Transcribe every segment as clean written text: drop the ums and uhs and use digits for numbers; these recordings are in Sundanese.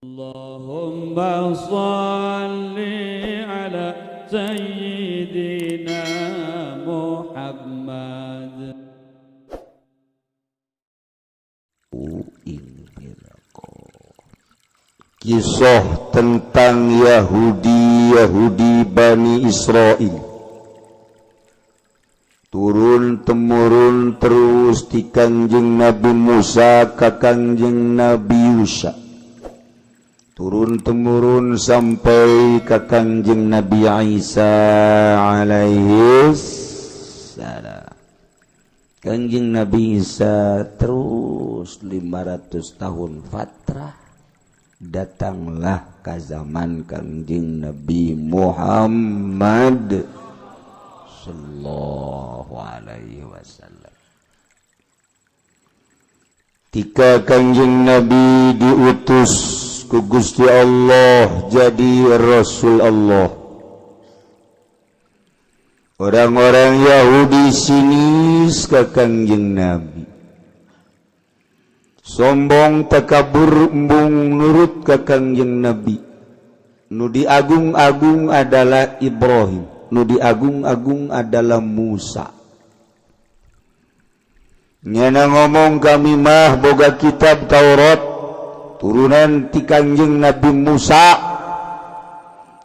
اللهم صل على سيدنا محمد. Kisah tentang Yahudi Yahudi Bani Israil turun temurun terus di Kangjeng Nabi Musa ka Kangjeng Nabi Yusha, turun temurun sampai ka Kangjeng Nabi Isa alaihi salam. Kangjeng Nabi Isa terus 500 tahun fatrah, datanglah ke zaman Kangjeng Nabi Muhammad sallallahu alaihi wasallam. Tika Kangjeng Nabi diutus ku Gusti Allah jadi Rasul Allah, orang-orang Yahudi sinis ke Kangjeng Nabi, sombong, takabur, embung nurut ke Kangjeng Nabi. Nu diagung-agung adalah Ibrahim, nu diagung-agung adalah Musa. Nyana ngomong, "Kami mah boga kitab Taurat turunan ti Kangjeng Nabi Musa,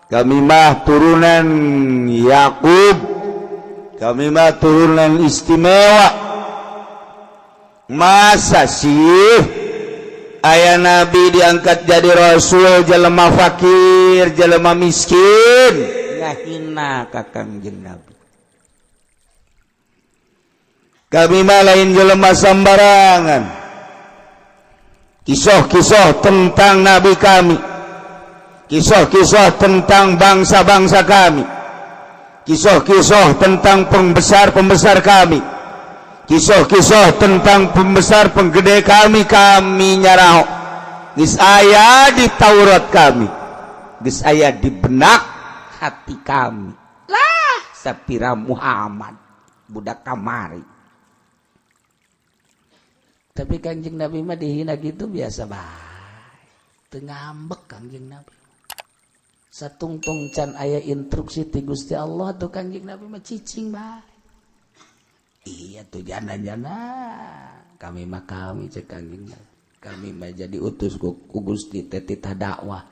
kami mah turunan Yakub, kami mah turunan istimewa. Masa sih aya nabi diangkat jadi rasul jelema fakir, jelema miskin?" Ngahina ka Kangjeng Nabi. "Kami mah lain jelema sambarangan. Kisah-kisah tentang nabi kami, kisah-kisah tentang bangsa-bangsa kami, kisah-kisah tentang pembesar-pembesar kami, kisah-kisah tentang pembesar penggede kami, kami nyaraho. Geus aya di Taurat kami, geus aya di benak hati kami." Lah, sapira Muhammad budak kamari. Tapi Kanjeng Nabi mah dihina gitu biasa bae, teu ngambek. Kanjeng Nabi satungtung can aya instruksi ti Gusti Allah tuh, Kanjeng Nabi mah cicing bae. "Iya tuh, jana-jana kami mah kami," cek Kanjeng Nabi, "kami mah jadi utus ku Gusti teh titah dakwah.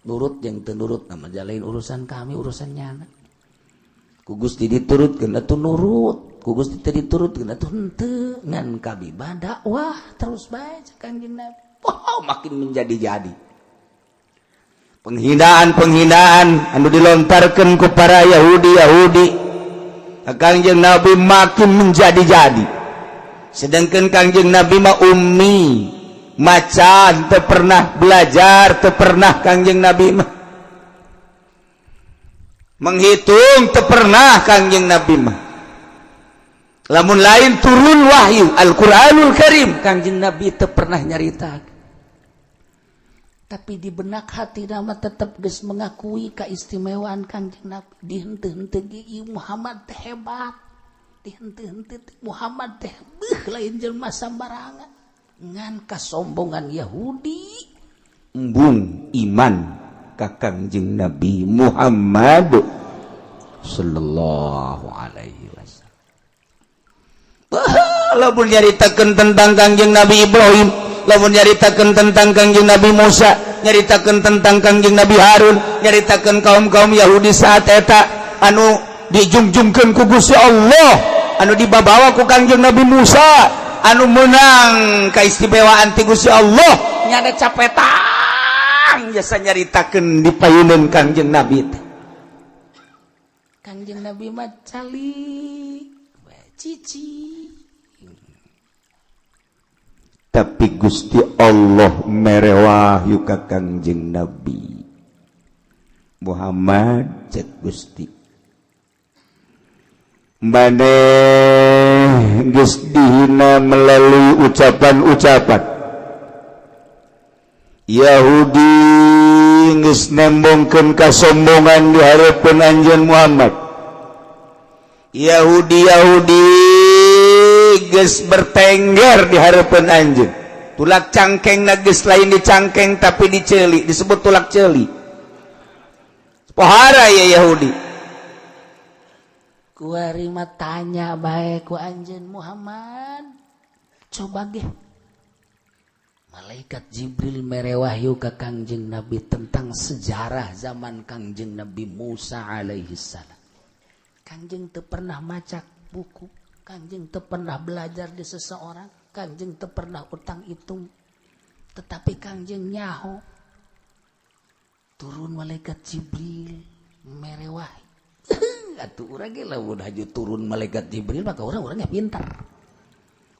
Nurut yang teu nurut nama lain urusan kami, urusan nyana. Ku Gusti diturutkeun atuh nurut, ku Gusti teu diturutkeun atuh henteu, ngan kami mah dakwah terus bae," cek Kanjeng Nabi. Wow, makin menjadi-jadi penghinaan-penghinaan anu dilontarkan ku para Yahudi Yahudi Kangjeng Nabi makin menjadi-jadi. Sedangkan Kangjeng Nabi mah ummi, macan teu pernah belajar, teu pernah Kangjeng Nabi mah menghitung, teu pernah Kangjeng Nabi mah. Lamun lain turun wahyu Al-Qur'anul Karim, Kangjeng Nabi teu pernah nyarita. Tapi di benak hati nama tetap geus mengakui keistimewaan Kangjeng Nabi. Dihenteu-henteu ge Muhammad teh hebat, dihenteu-henteu Muhammad teh beuh lain jelema sambarangan. Ngan kasombongan Yahudi embung iman ka Kangjeng Nabi Muhammad sallallahu alaihi wasallam. Lamun nyaritakeun tentang Kangjeng Nabi Ibrahim, lamun nyaritakeun tentang Kangjeng Nabi Musa, nyaritakeun tentang Kangjeng Nabi Harun, nyaritakeun kaum-kaum Yahudi saat eta anu dijungjungkeun ku Gusti Allah, anu dibabawa ku Kangjeng Nabi Musa, anu menang keistimewaan ti Gusti Allah, nyana capetang jasa nyaritakeun di payuneun Kangjeng Nabi teh. Kangjeng Nabi mah calik cici, tapi Gusti Allah mere wahyu ka Kangjeng Nabi Muhammad. Cek Gusti, "Maneh geus dihina melalui ucapan-ucapan Yahudi, geus nembongkeun kasombongan di harapan anjeun Muhammad. Yahudi Yahudi geus bertengger di harapan anjeun. Tulak cangkeng geus lain dicangkeng, tapi diceli, disebut tulak celi. Pohara ya Yahudi. Kuari mah tanya bae ku anjeun Muhammad. Coba ge. Malaikat Jibril mere wahyu ka Kangjeng Nabi tentang sejarah zaman Kangjeng Nabi Musa alaihi salam. Kangjeng teu pernah maca buku, Kangjeng teu pernah belajar di seseorang, Kangjeng teu pernah utang hitung. Tetapi Kangjeng nyaho. Turun malaikat Jibril mere wahyu. Atuh urang ge lamun haju turun malaikat Jibril, maka urang orangnya pintar.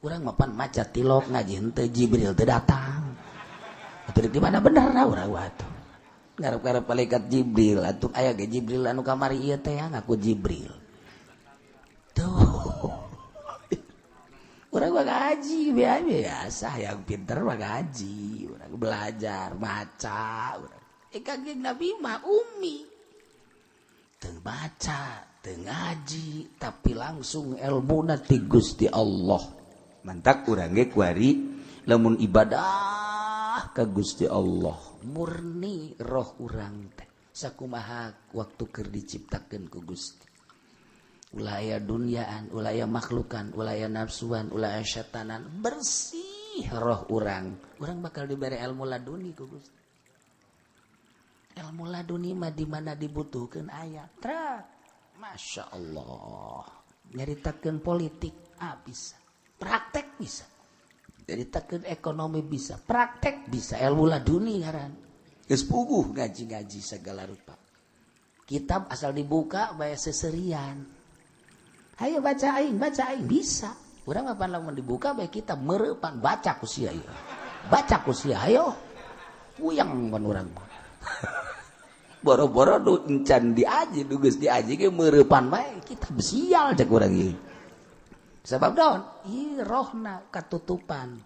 Urang mapan maca tilok, ngaji henteu, Jibril teu datang. Atuh di mana bener lah urang atuh. Ngarep-ngarep malaikat Jibril atuh aya ge Jibril anu kamari ieu teh ngaku Jibril. Tuh. Urang mah ngaji biasa, yang pinter mah ngaji, urang belajar, maca urang. Eh, Kangjeng Nabi mah umi. Teu baca, teu ngaji, tapi langsung ilmuna ti Gusti Allah. Mantak urang ge kuari lamun ibadah ka Gusti Allah, murni roh urang teh sakumaha waktu keur diciptakeun ku Gusti. Ulah aya duniaan, ulah aya makhlukan, ulah aya nafsuan, ulah aya setanan, bersih roh urang. Urang bakal diberi ilmu laduni ku Gusti. Ilmu laduni mah di mana dibutuhkeun aya. Trak. Masya Allah. Nyaritakeun politik, ah, bisa. Praktek bisa. Nyaritakeun ekonomi bisa, praktek bisa, ilmu laduni ngaran. Geus puguh ngaji-ngaji segala rupa. Kitab asal dibuka bae seserian. Ayo baca aing bisa. Urang apa lamun dibuka bae kitab mereupan, baca ku sia ieu. Baca ku sia, ayo. Puyeng pan urang mah. Boro-boro du encan diaji, du geus diaji ge mereupan bae kitab, sial cek urang ieu. Sebab daun, ieu rohna katutupan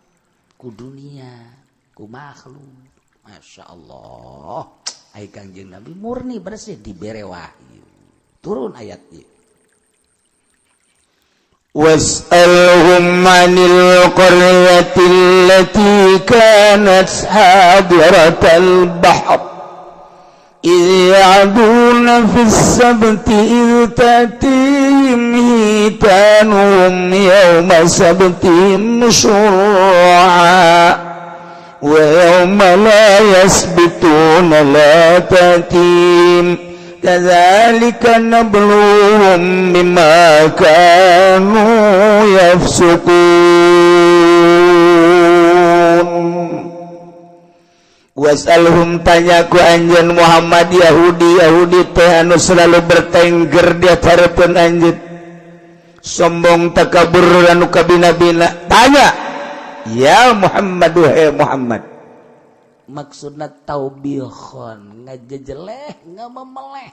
ku dunia, ku makhluk. Masya Allah. Ai Kangjeng Nabi murni bersih dibere wahyu. Turun ayat ieu. واسألهم عن القرية التي كانت حاضرة البحر إذ يعدون في السبت إذ تأتيهم حيتانهم يوم سبتهم شرعا ويوم لا يسبتون لا تأتيهم كذلك نبلوهم بما كانوا يفسقون. واسألهم tanya ku anjeun Muhammad Yahudi Yahudi teh anu selalu bertengger di hareupeun anjeun, sombong, takabur, anu kabina-bina. Tanya ya Muhammad, wahai Muhammad. Maksudna taubihon, ngajejeleh, ngamemeleh.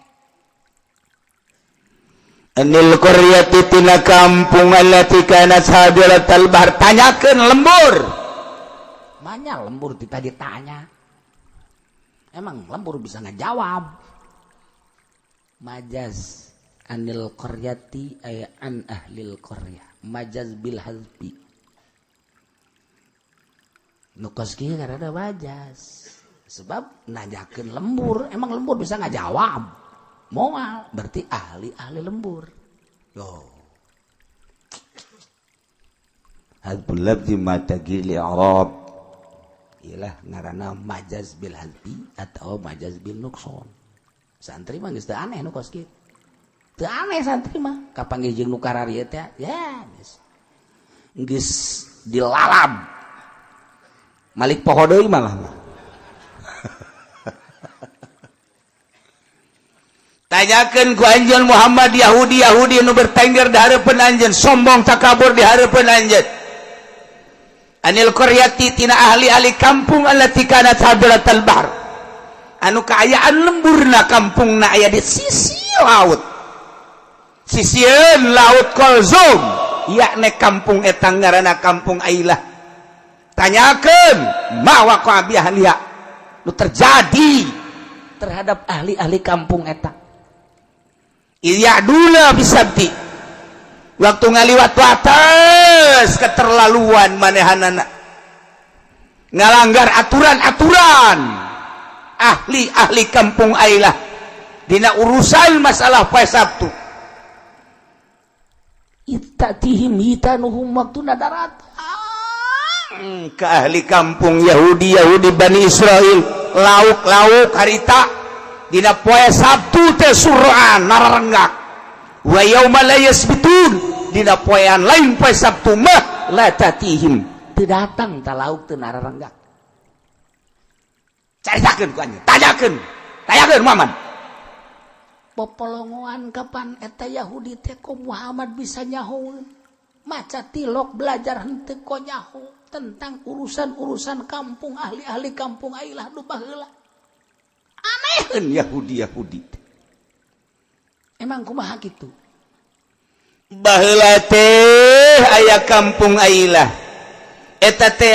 عن القرية tina kampung التي كانت حاضرة البحر tanyakeun lembur. Banyak lembur tadi tanya. Emang lembur bisa ngejawab? Majaz عن القرية ay عن أهل القرية. Majaz بالحذف. Nu kos kieu karena majaz. Sebab nanyakeun lembur, emang lembur bisa ngajawab? Moal, berarti ahli-ahli lembur. Oh. حذف اللفظ مع تغيير الإعراب. Iyalah ngaranna majaz بالحذف atau majaz بالنقصان. Santri mah geus teu aneh nu kos kieu. Teu aneh santri mah kapanggih jeung nu kararieu teh ya geus. Geus dilalab. Malik poho deui malah mah. Tanyakeun ku anjeun Muhammad Yahudi Yahudi nu bertengger di hareupeun anjeun, sombong, takabur di hareupeun anjeun. عن القرية tina ahli-ahli kampung التي كانت حاضرة البحر anu kaayaan lemburna kampungna aya di sisi laut, sisieun laut Kolzum, yakni kampung eta ngaranna kampung Ailah. Tanyakeun ما وقع بأهلها nu terjadi terhadap ahli-ahli kampung eta. إذ يعدون في السبت waktu ngaliwat wates keterlaluan manehanana. Ngalanggar aturan-aturan ahli-ahli kampung Ailah dina urusan masalah poe Sabtu. Idz ta'tihim hitanuhum, waktuna darat ke ahli kampung Yahudi, Yahudi Bani Israel, lauk-lauk harita dina poe Sabtu teh syurra'an, nararenggak, wa yauma la yasbitun, dina poean lain poe Sabtu mah, la ta'tihim, teu datang ta lauk, teu nararenggak. Caritakeun ku anjeun, tanyakeun, tanyakeun Muhammad. Popolongoan kapan eta Yahudi teh, kok Muhammad bisa nyaho, maca tilok, belajar henteu, kok nyaho tentang urusan-urusan kampung ahli-ahli kampung Ailah nu baheula? Aneh Yahudi, Yahudi. Emang kumaha kitu? Baheula teh aya kampung Ailah, eta teh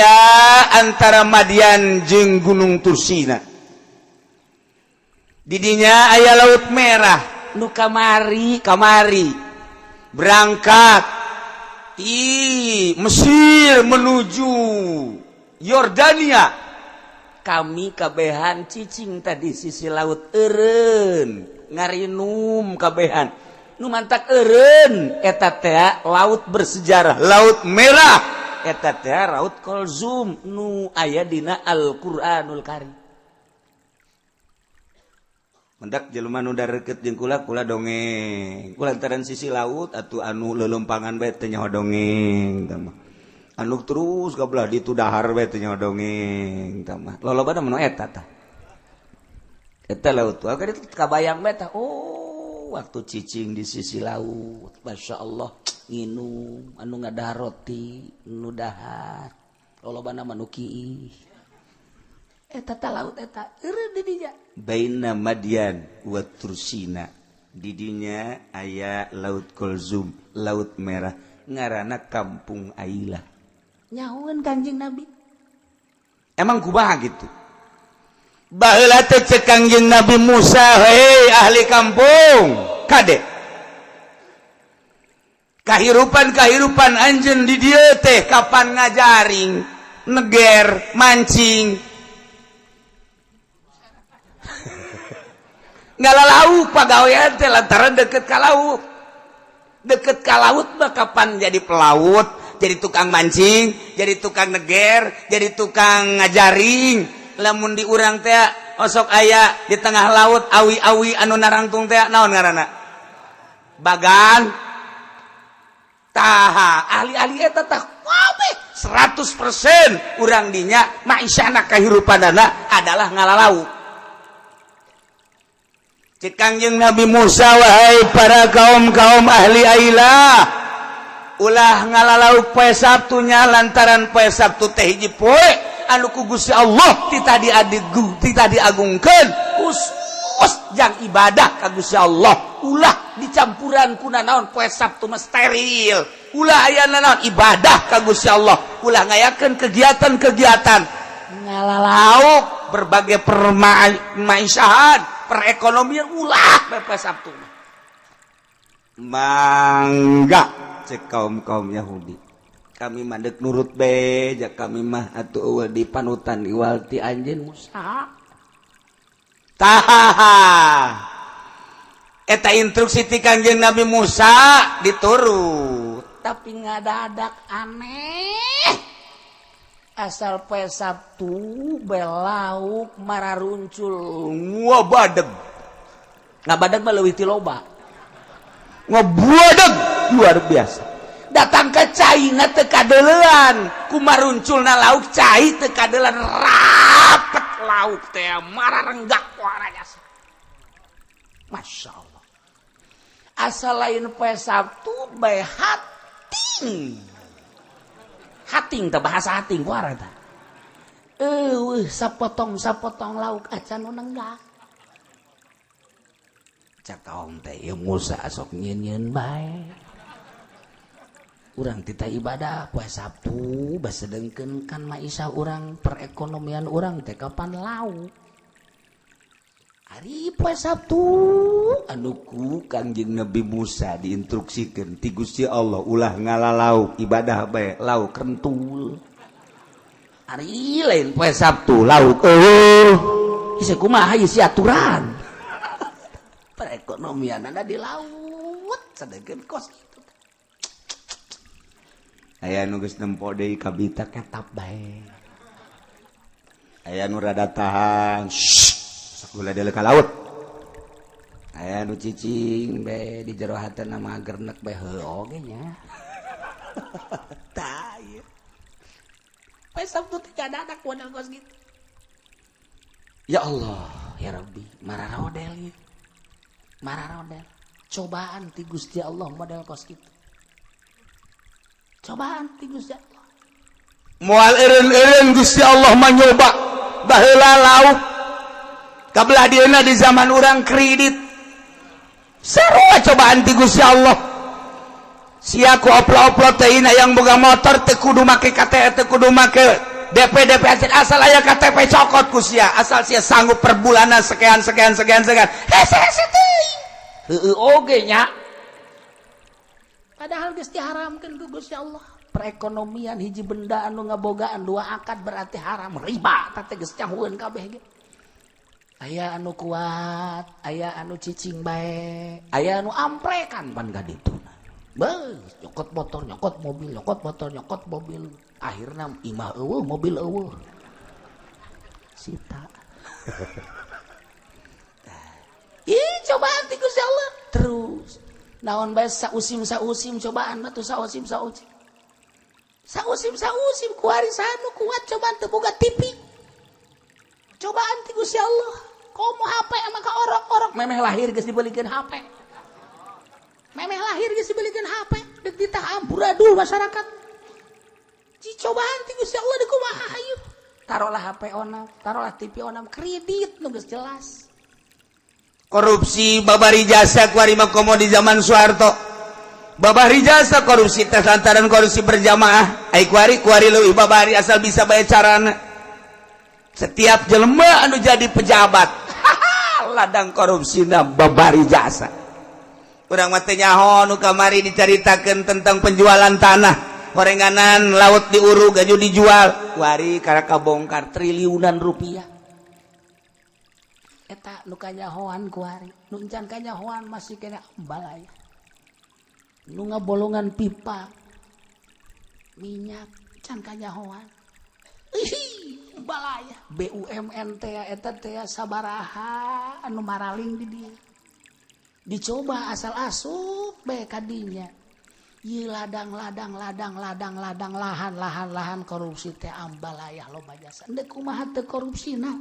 antara Madian jeung Gunung Tursina. Didinya aya Laut Merah. Nu kamari kamari berangkat di Mesir menuju Yordania, kami kabehan cicing tadi sisi laut, eureun ngarinum kabehan. Nu mantak eureun eta teh laut bersejarah, Laut Merah. Eta teh Laut Kolzum nu aya dina Al-Qur'anul Karim. Mendak jelema nu dareket jeung kula, kula dongeng kulantaran sisi laut atuh. Anu lelempangan bae teh nyaho dongeng tah mah, anu terus ka belah ditu dahar bae teh nyaho dongeng tah mah. Lolobana mah eta tah, eta laut tuh kan kabayang bae tah. Oh, waktu cicing di sisi laut, Masya Allah, nginum, anu ngadahar roti, nu dahar lolobana mah nu kiih. Eta tah laut eta eureun di dinya. Baina Madian wa Tursina, didinya aya Laut Kolzum, Laut Merah, ngaranna Kampung Ailah. Nyahoeun Kanjeng Nabi. Emang kumaha gitu baheula teh? Cek Kangjeng Nabi Musa, "Hei ahli kampung, kade kahirupan kahirupan anjeun di dieu teh kapan ngajaring, neger, mancing, ngala lauk pagawean teh lantaran deket ka laut. Deket ka laut mah kapan jadi pelaut, jadi tukang mancing, jadi tukang neger, jadi tukang ngajaring." Lamun di urang teh osok aya di tengah laut awi-awi anu narangtung teh, naon ngaranna? Bagan. Tah, ahli-ahli eta tah kabeh 100% urang dinya maisyahna, kahirupanana adalah ngalalau. Cek Kangjeng Nabi Musa, "Wahai para kaum-kaum ahli Ailah, ulah ngalalau poe Sabtunya, lantaran poe Sabtu teh hiji poe anu ku Gusti Allah titah diadigu, titah diagungkeun khusus jang ibadah ka Gusti Allah. Ulah dicampuran kuna naon. Poe Sabtu mah steril, ulah aya naon, ibadah ka Gusti Allah, ulah ngayakeun kegiatan-kegiatan ngalalau berbagai permaisahan, perekonomian, ulah poe Sabtu mah." "Mangga," cek kaum kaum Yahudi, "kami mandek nurut beja, kami mah atuh eueuh di panutan iwal ti anjeun Musa." Tah, eta instruksi ti Kangjeng Nabi Musa diturut. Tapi ngadadak aneh, asal poe Sabtu belauk mararuncul. Ngabadeg. Ngabadeg mah leuwih ti loba. Ngabuadeg luar biasa. Datang ke cai na teu kadeulean, kumaruncul na lauk, cai teu kadeulean, rapet lauk teh, mararenggak waranya. Masya Allah, asal lain poe Sabtu bae hating hating teh, bahasa hating warna teh eueuh, sapotong sapotong lauk acan nu nenggak. Cak kaum teh, ieu Musa sok nyieun-nyieun bae. Urang tita ibadah poe Sabtu, basedengkeun kan maisha urang, perekonomian urang teh kapan lauk. Ari poe Sabtu anu ku Kangjeng Nabi Musa diinstruksikan ti Gusti Allah ulah ngalalau, ibadah bae, lauk kentul. Ari lain poe Sabtu, lauk euweuh. Geus kumaha ieu si aturan perekonomian ada di laut, sedengkeun kos kitu. Aya nu geus nempo deui kabita, ketap bae. Aya nu rada tahan, sakola deuleu ka laut. Aya nu cicing bae di jero hatena mah gernek bae, heuh oge nya. Tah, ieu poe Sabtu teh anak model kos gitu. Ya Allah, ya Rabbi, mararodel ieu, mararodel cobaan ti Gusti Allah model kos gitu, cobaan ti Gusti Allah. Moal eureun-eureun Gusti Allah mah nyoba. Baheula lauk, kabelah dieuna di zaman urang kredit, sarua cobaan ti Gusti Allah. Sia ku oplo-oplo teh yang boga motor teu kudu make KTP, teu kudu make DP DP, asal aya KTP cokot ku sia, asal sia sanggup per bulanan sekian sekian sekian sekian, hese hese teuing. Heueuh oge nya, padahal geus diharamkeun ku Gusti Allah. Perekonomian hiji benda anu ngabogaan dua akad berarti haram, riba teh geus nyahueun kabeh ge. Aya anu kuat, aya anu cicing bae, aya anu amprekan pan ka dituna. Beuh, nyokot motor, nyokot mobil, nyokot motor, nyokot mobil, akhirna imah euweuh, mobil euweuh, sita. Ih, cobaan ti Gusti Allah terus. Naon bae sausim sausim cobaan mah tuh, sausim sausim, sausim sausim. Kuari sanu kuat cobaan teu boga TV, cobaan ti Gusti Allah. Komo HP maka orok-orok, memeh lahir geus dibelikeun HP, memeh lahir geus dibelikeun HP, deuk ditah amburadul masyarakat. Cobaan ti Gusti Allah di kumaha hayu. Taruhlah HP onam, taruhlah TV onam, kredit nu geus jelas. Korupsi babari jasa kuari mah, komo di zaman Soeharto babari jasa korupsi teh, lantaran korupsi berjamaah. Ai kuari, kuari leuwih babari, asal bisa bae carana. Setiap jelema anu jadi pejabat, ladang korupsina babari jasa. Urang mah teu nyaho nu kamari dicaritakeun tentang penjualan tanah horenganan, laut diurug aju dijual, kuari karena kabongkar triliunan rupiah. Eta nu kanyahoan kuari, nu encan kanyahoan masih kena balaya. Nu ngabolongan pipa minyak can kanyahoan. Ih, balaya. BUMN teh eta teh sabaraha anu maraling di dieu. Dicoba asal asup bae kadinya. Ieu ladang ladang ladang ladang ladang, lahan lahan lahan korupsi teh ambalaya loba jasa. Ndek kumaha teu korupsina?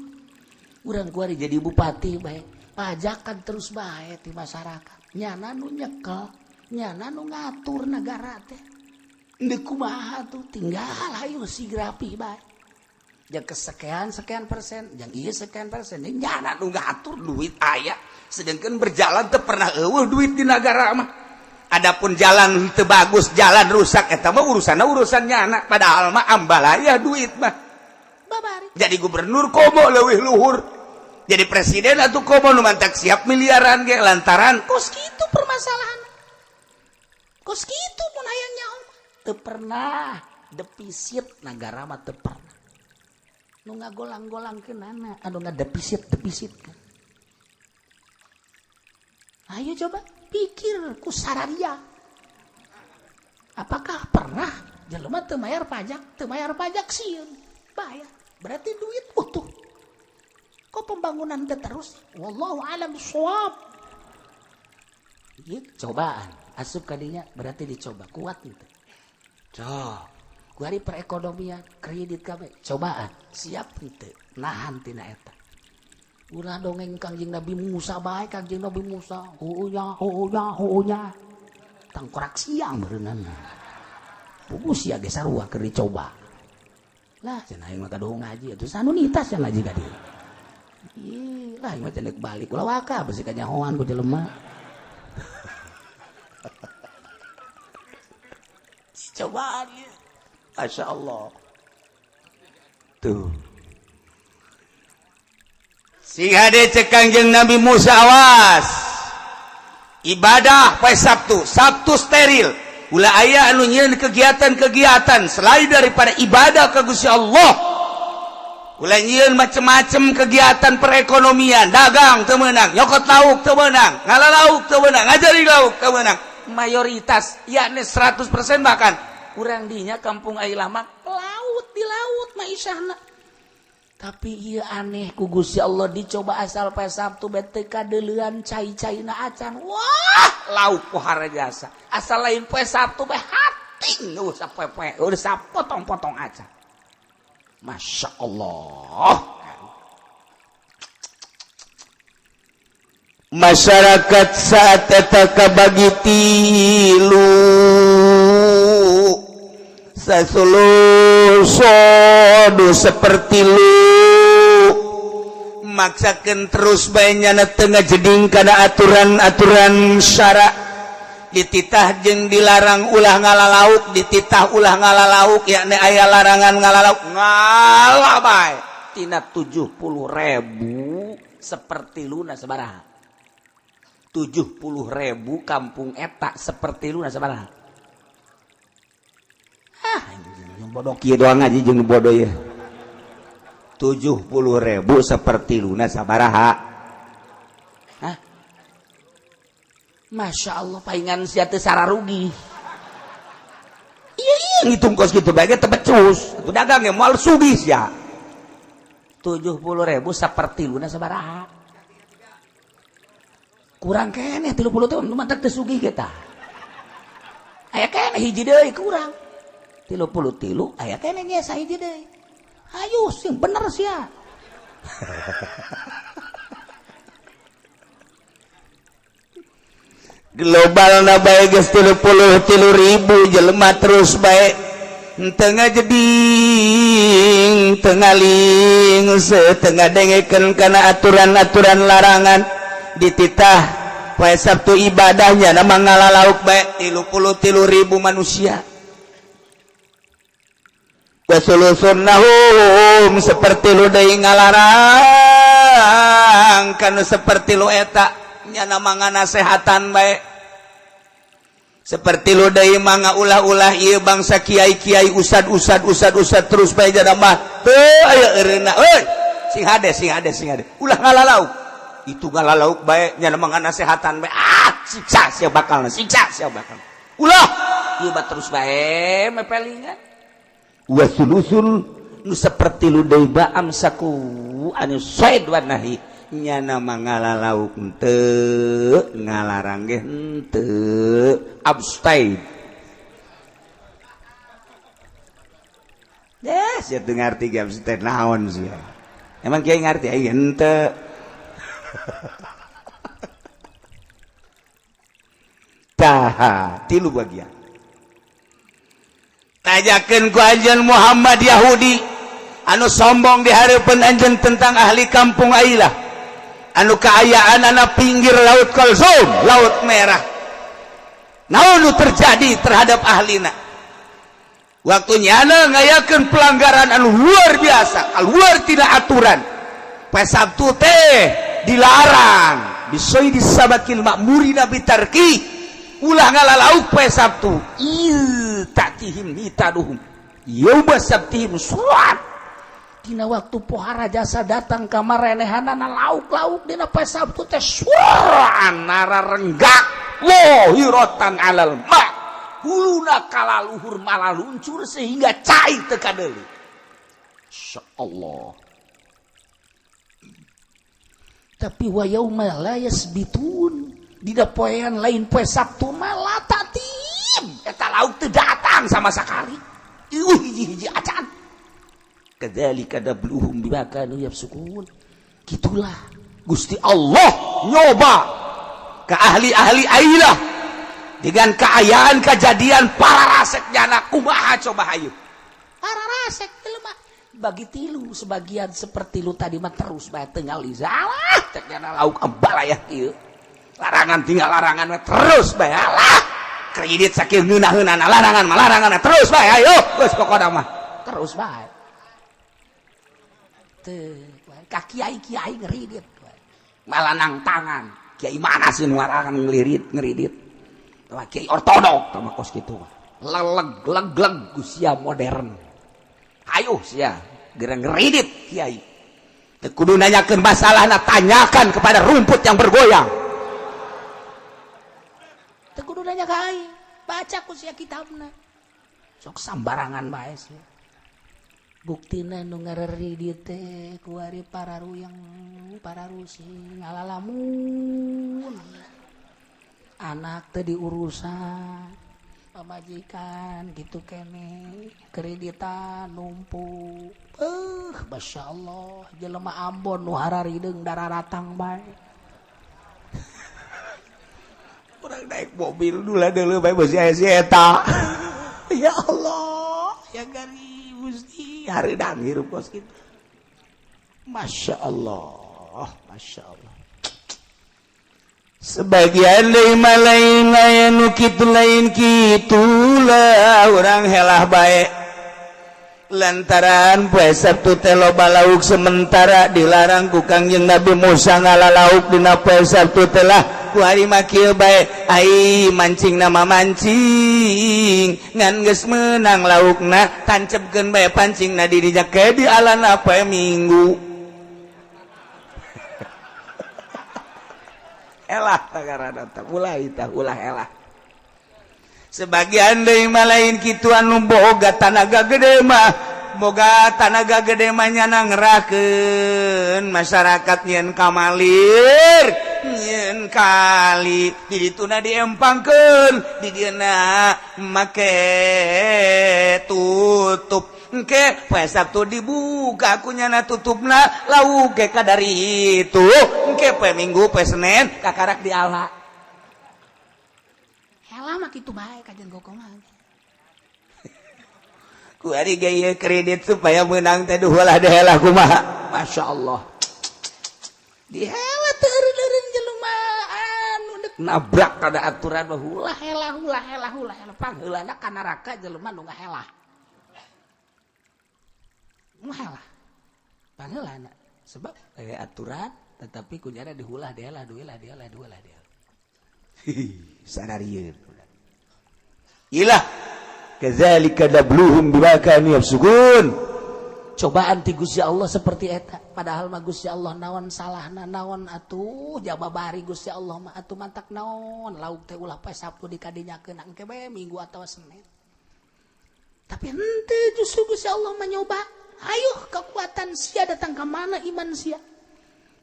Urang kuari jadi bupati bae, pajakan terus bae ti masyarakat. Nyana nu nyekel, nyana nu ngatur negara teh. Ndek kumaha tuh, tinggal hayu sigrapi bae. Jang kesekian sekian persen, jang iya sekian persen, nyana nu ngatur, duit aya, sedangkan berjalan teu pernah euweuh duit di negara mah. Adapun jalan teu bagus, jalan rusak, eta mah urusan urusan nyana, padahal mah ambalaya duit mah. Babari. Jadi gubernur komo leuwih luhur, jadi presiden atau komo nu mantak siap miliaran ge lantaran Kos kitu permasalahan. Kos kitu mun hayang nyaho mah. Teu pernah defisit negara mah, teu pernah. Nu ngagolang-golangkeunana anu ngadefisit defisit kan. Ayo coba pikir ku sararia. Apakah pernah jelema teu mayar pajak, teu mayar pajak sieun? Bayar. Berarti duit utuh. Kok pembangunan teh terus? Wallahu alam shawab. Ieu cobaan. Asup kadinya berarti dicoba kuat gitu. Cok. Kuari perekonomian, kredit kabeh, cobaan, siap henteu nahan tina eta. Ulah dongeng Kangjeng Nabi Musa bae, Kangjeng Nabi Musa, heueuh nya, heueuh nya, heueuh nya. Tangkorak siang beuneunan. Puguh sia ge sarua keur dicoba. Lah, cenah aing mah kaduhung ngaji atuh sanu nitas yang ngaji ka dieu. Ih, lah aing mah cenah balik ulah waka besi kanyahoan ku jelema. Cobaan ya. Masya Allah tuh. Sing hade cek Kangjeng Nabi Musa, awas, ibadah poe Sabtu, Sabtu steril, ulah aya anu nyieun kegiatan-kegiatan selain daripada ibadah ka Gusti Allah. Ulah nyieun macem-macem kegiatan perekonomian, dagang teu meunang, nyokot lauk teu meunang, ngala lauk teu meunang, ngajari lauk teu meunang. Mayoritas yakni 100% bahkan kurang dinya kampung Ailah mah laut, di laut mah isahna. Tapi iya, aneh ku Gusti Allah dicoba, asal poe Sabtu bete kadeuleuan cai-caina acan, wah, lauk pohara jasa. Asal lain poe Sabtu bae hating nu sapoe-poe udah sapotong-potong acan. Masya Allah. Masyarakat saat eta kabagi tilu, sasulu seperti lu maksakan terus bayanya tengah jeding karena aturan-aturan syarak, dititah jeung dilarang ulah ngala lauk, dititah ulah ngala lauk, yakni aya larangan ngala lauk, ngala bae. Tina 70.000 seperti luna sabaraha? 70.000 kampung eta seperti luna sabaraha? Ah, bodoh kieu doang aja jeung bodoh ya. 70.000 seperti luna sabaraha? Hah? Masya Allah, palingan sia teu rugi. Iya, ngitung kos gitu bae teu becus. Itu dagang ya moal sugih sia. 70.000 seperti luna sabaraha? Kurang keneh 30 tahun nu mantak teu sugih kita. Aya keneh hiji deui kurang. 33 aya keneh nya sahiji deui. Ayo sing bener sia. Global na bae geus 33.000 jelema terus bae tengah jeding, tengah ling setengah dengekeun kana aturan-aturan larangan, dititah poe Sabtu ibadahnya nama ngala lauk bae, 33.000 manusia. Wasulusunnahum seperti lu deui ngalarang kanu seperti lu eta, nyana manga nasehatan bae seperti lu deui manga ulah-ulah. Ieu bangsa kiai-kiai, ustad-ustad, ustad-ustad terus bae jada mah teu aya eureunna euy. Sing hade, sing hade, sing hade, ulah ngala lauk, itu ngala lauk bae, nyana manga nasehatan bae. Ah, siksa sia bakal, siksa sia bakal, ulah ieu mah terus bae mepelingan. Wasulusul nu seperti lu deui ba amsaku anu said wa nahi, nyana mangala lauk henteu, ngalarang ge henteu, abstain. Deh, sia teu ngarti ge abstain naon sia. Emang kiai ngarti ai henteu? Tah, tilu bagian. Tanyakeun ku anjeun Muhammad Yahudi anu sombong di hareupeun anjeun tentang ahli kampung Ailah anu kaayaan anak pinggir laut Kalsum, Laut Merah. Naon nu terjadi terhadap ahlina waktu nyana ngayakeun pelanggaran anu luar biasa, luar tidak aturan? Poe Sabtu teh dilarang bisoi disabakil makmurina bitarki, ulah ngala lauk poe Sabtu. Il tatihim hitaduhum yauma sabtihim suat. Dina waktu pohara jasa datang ka marenehanana lauk-lauk dina poe Sabtu teh suran nararenggak lohiratan alal ma, huluna kalaluhur malah luncur sehingga cai teu kadeuli. Insyaallah. Tapi wa yauma la yasbitun, dina poean lain poe Sabtu malah tatim eta lauk teu datang sama sekali. Ieu hiji-hiji acan. Kadzalika nabluhum bima kanu yafsukun. Gitulah Gusti Allah nyoba ke ahli-ahli Ailah dengan keayaan kejadian para rasek nyana kumaha coba hayu. Para rasek jelema bagi tilu, sebagian seperti lu tadi mah terus bae teu salah cek nyana lauk ambalayah ieu larangan tinggal larangan we terus bae, alah kredit sakieu ngeunah-ngeunahna, larangan mah larangan terus bae, ayo geus pokona mah terus bae teu ka kiai-kiai ngeridit malah nang tangan kiai mana sih nu larangan ngelirit ngeridit. Tah, kiai ortodok tah mah kos kitu mah leleg leg leg sia modern, ayo sia. Gerang ngeridit kiai. Teu kudu nanyakeun masalahna, tanyakan kepada rumput yang bergoyang. Teu kudu nanya ka aing, baca ku sia kitabna. Sok sambarangan bae sia. Buktina nu ngareridit teh kuari pararuyang pararusing ngalalamun. Anak teh diurusan pamajikan gitu kene kreditan numpuk. Masya Allah, jelema Ambon nu hararideung dararatang bae. Urang naik mobil dulu deuleu bae beusi aya si eta. Ya Allah, ya gari Gusti hareudang hirup kos kitu. Masya Allah, Masya Allah. Sebagian deui mah lain aya nu kitu lain kitulah urang helah bae. Lantaran poe Sabtu teh loba lauk sementara dilarang ku Kangjeng Nabi Musa ngala lauk dina poe Sabtu teh lah ku hari mah kieu bae ai mancing nama mancing ngan geus meunang laukna tancepkeun bae pancingna di dinya ke di alana poe Minggu. Elah karana tah ulah tah ulah elah. Sebagian deui mah lain kitu anu boga tanaga gede mah, boga tanaga gede mah nyana ngerahkeun masyarakat nyieun kamalir, nyieun kali di dituna diempangkeun, di dieuna make tutup. Engke poe Sabtu dibuka ku nyana tutupna lauk ge kadari itu. Engke poe Minggu poe Senin kakarak diala. Helah mah kitu bae kajian gokongan. Ku ari ge ieu kredit supaya meunang teh duhulah dehelah kumaha. Masya Allah. Dihela teu eureun-eureun jelema anu deuk nabrak kada aturan mah ulah helah ulah helah ulah helah pangheulana ka neraka jelema nu ngahelah. Helah pangheulana sebab aya aturan tetapi kunyana dihulah dihelah duilah dihelah duilah dihelah. Sanarieun. Ilah kadzalika dabluhum bima kanu yafsukun. Cobaan ti Gusti Allah seperti eta, padahal mah Gusti Allah naon salahna naon atuh jababari Gusti Allah mah atuh mantak naon lauk teh ulah poe Sabtu dikadinyakeun engke bae Minggu atawa Senin. Tapi henteu justru Gusti Allah mah nyoba. Ayo kekuatan sia datang ke mana iman sia.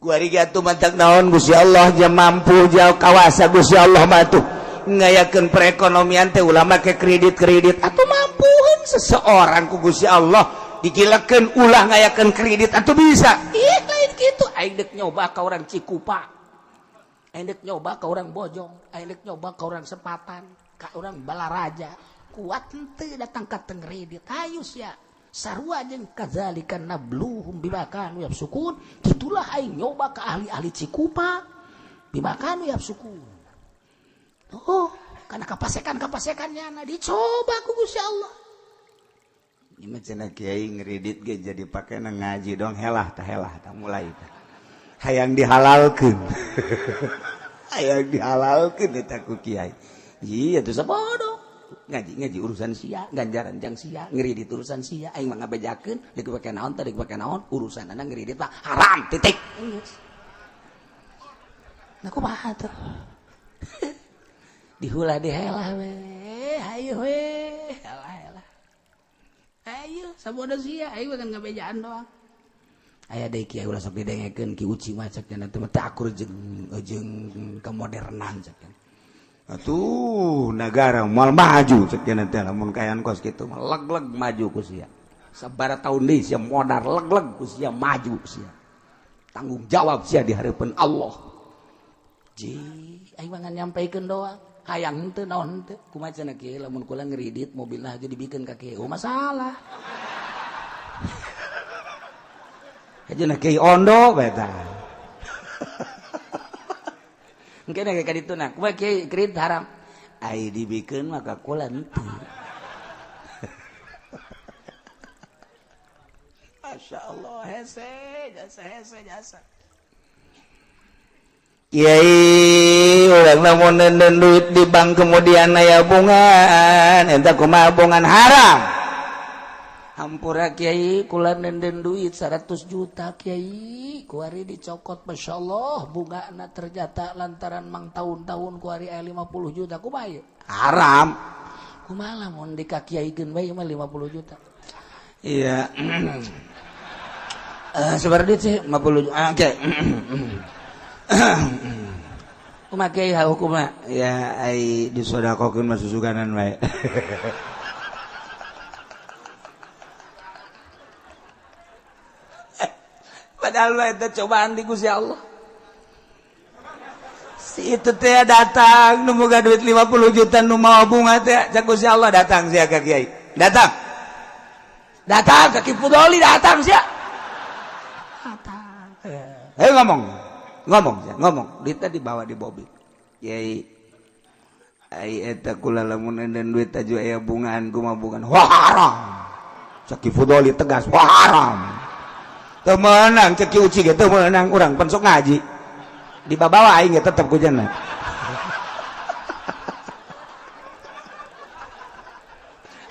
Kuari ge atuh mantak naon Gusti Allah ja mampu jauh kawasa Gusti Allah mah atuh ngayakeun perekonomian teh ulah make kredit-kredit atuh mampueun seseorang ku Gusti Allah digilakeun ulah ngayakeun kredit atuh bisa. Ih lain kitu aing deuk nyoba ka urang Cikupa. Aing deuk nyoba ka urang Bojong, aing deuk nyoba ka urang Sepatan, ka urang Balaraja. Kuat henteu datang ka teng kredit. Ayo sia. Sarua jeung kadzalika nabluhum bima kanu yafsukun. Kitulah aing nyoba ka ahli-ahli Cikupa bima kanu yafsukun. Oh, karena kapasekan-kapasekannya nah dicoba ku Gusti Allah. Ieu mah cenah kiai ngredit ge jadi pake ngaji dong helah tah mulai tah. Hayang dihalalkeun. Hayang dihalalkeun eta ku kiai. Iya tuh sabodo. Ngaji-ngaji urusan sia, ganjaran jang sia, ngeridit urusan sia, aing mah ngabejakeun, deuk pake naon teh deuk pake naon, urusanna ngeridit mah haram titik. Nah kumaha tuh? Dihulah dihelah we, hayu we, helah helah. Ayo sabodo sia, aing mah kan ngabejaan doang. Aya deui kiai ulah sok didengekeun Ki Uci mah cek cenah teh teu akur jeung jeung kemodernan cek cenah. Atuh negara moal maju cek cenah teh lamun kayan kos kitu mah leg-leg maju ku sia. Sabaraha tahun deui sia modar leg-leg ku sia maju sia. Tanggung jawab sia di hareupeun Allah. Ji, aing mah ngan nyampaikeun doang. Hayang henteu naon henteu. Kumaha cenah kieu lamun kula ngeridit mobilna aja dibikeun ka kieu. Oh masalah. Aja kiai ondo bae tah. Engke na ka ditu na. Kumaha kiai kredit haram. Ai dibikeun mah ka kula henteu. Masya Allah, hese jasa hese jasa. Kiai urang lamun nenden duit di bank kemudian aya bungaan, eta kumaha bungan haram. Hampura kiai kula nenden duit 100 juta kiai kuari dicokot Masya Allah bungana ternyata lantaran mang tahun-tahun kuari aya 50 juta kumaha ieu haram kumaha lamun di ka kiaikeun bae mah 50 juta iya sabar duit sih 50 juta oke kumaha kiai hukumna ya ai disodakokeun mah susuganan bae. Padahal mah eta cobaan di Gusti Allah. Si itu teh datang nu boga duit 50 juta nu mawa bunga teh cak Gusti Allah datang sia ka kiai. Datang. Datang ka Ki Fudoli datang sia. Datang. Hei ngomong. Ngomong sia, ngomong. Duitna dibawa di mobil. Kiai ai eta kula lamun enden duit aju aya bungaan kumaha bungaan. Wah haram. Cak Ki Fudoli tegas, wah haram. Teu meunang cek Ki Uci ge teu meunang urang pan sok ngaji. Dibabawa aing ge tetep ku cenah.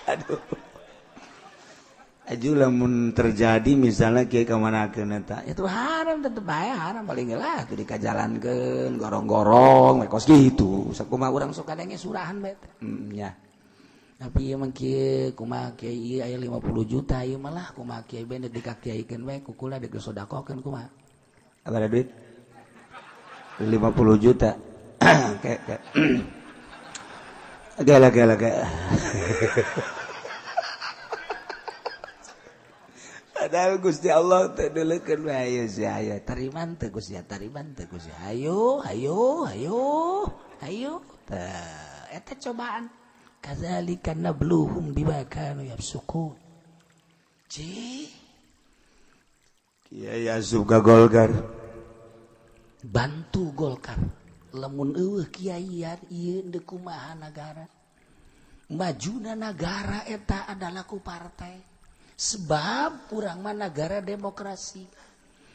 Aduh. Aju lamun terjadi misalnya kiai ka manakeun eta, itu haram tetep bae haram paling lah tuh dikajalankeun gorong-gorong we kos kitu. Sakumaha urang sok kadenge surahan bae teh. Nya. Tapi ieu mah kieu kumaha kiai ieu aya 50 juta ieu mah lah kumaha kiai bae deuk dikakiaikeun bae ku kula deuk disodakohkeun kumaha. Abada duit 50 juta. Kayak gala gala gala. Padahal Gusti Allah teh deuleukeun bae ayo sia ayo tariman teh Gusti tariman teh Gusti ayo ayo ayo ayo teh eta cobaan. Kadzalika nabluhum bima kanu yafsukun. Ci Kiai asup ka Golkar. Bantu Golkar. Lamun eueuh kiai ieu deuk kumaha nagara. Majuna nagara eta adalah ku partai. Sebab urang mah nagara demokrasi.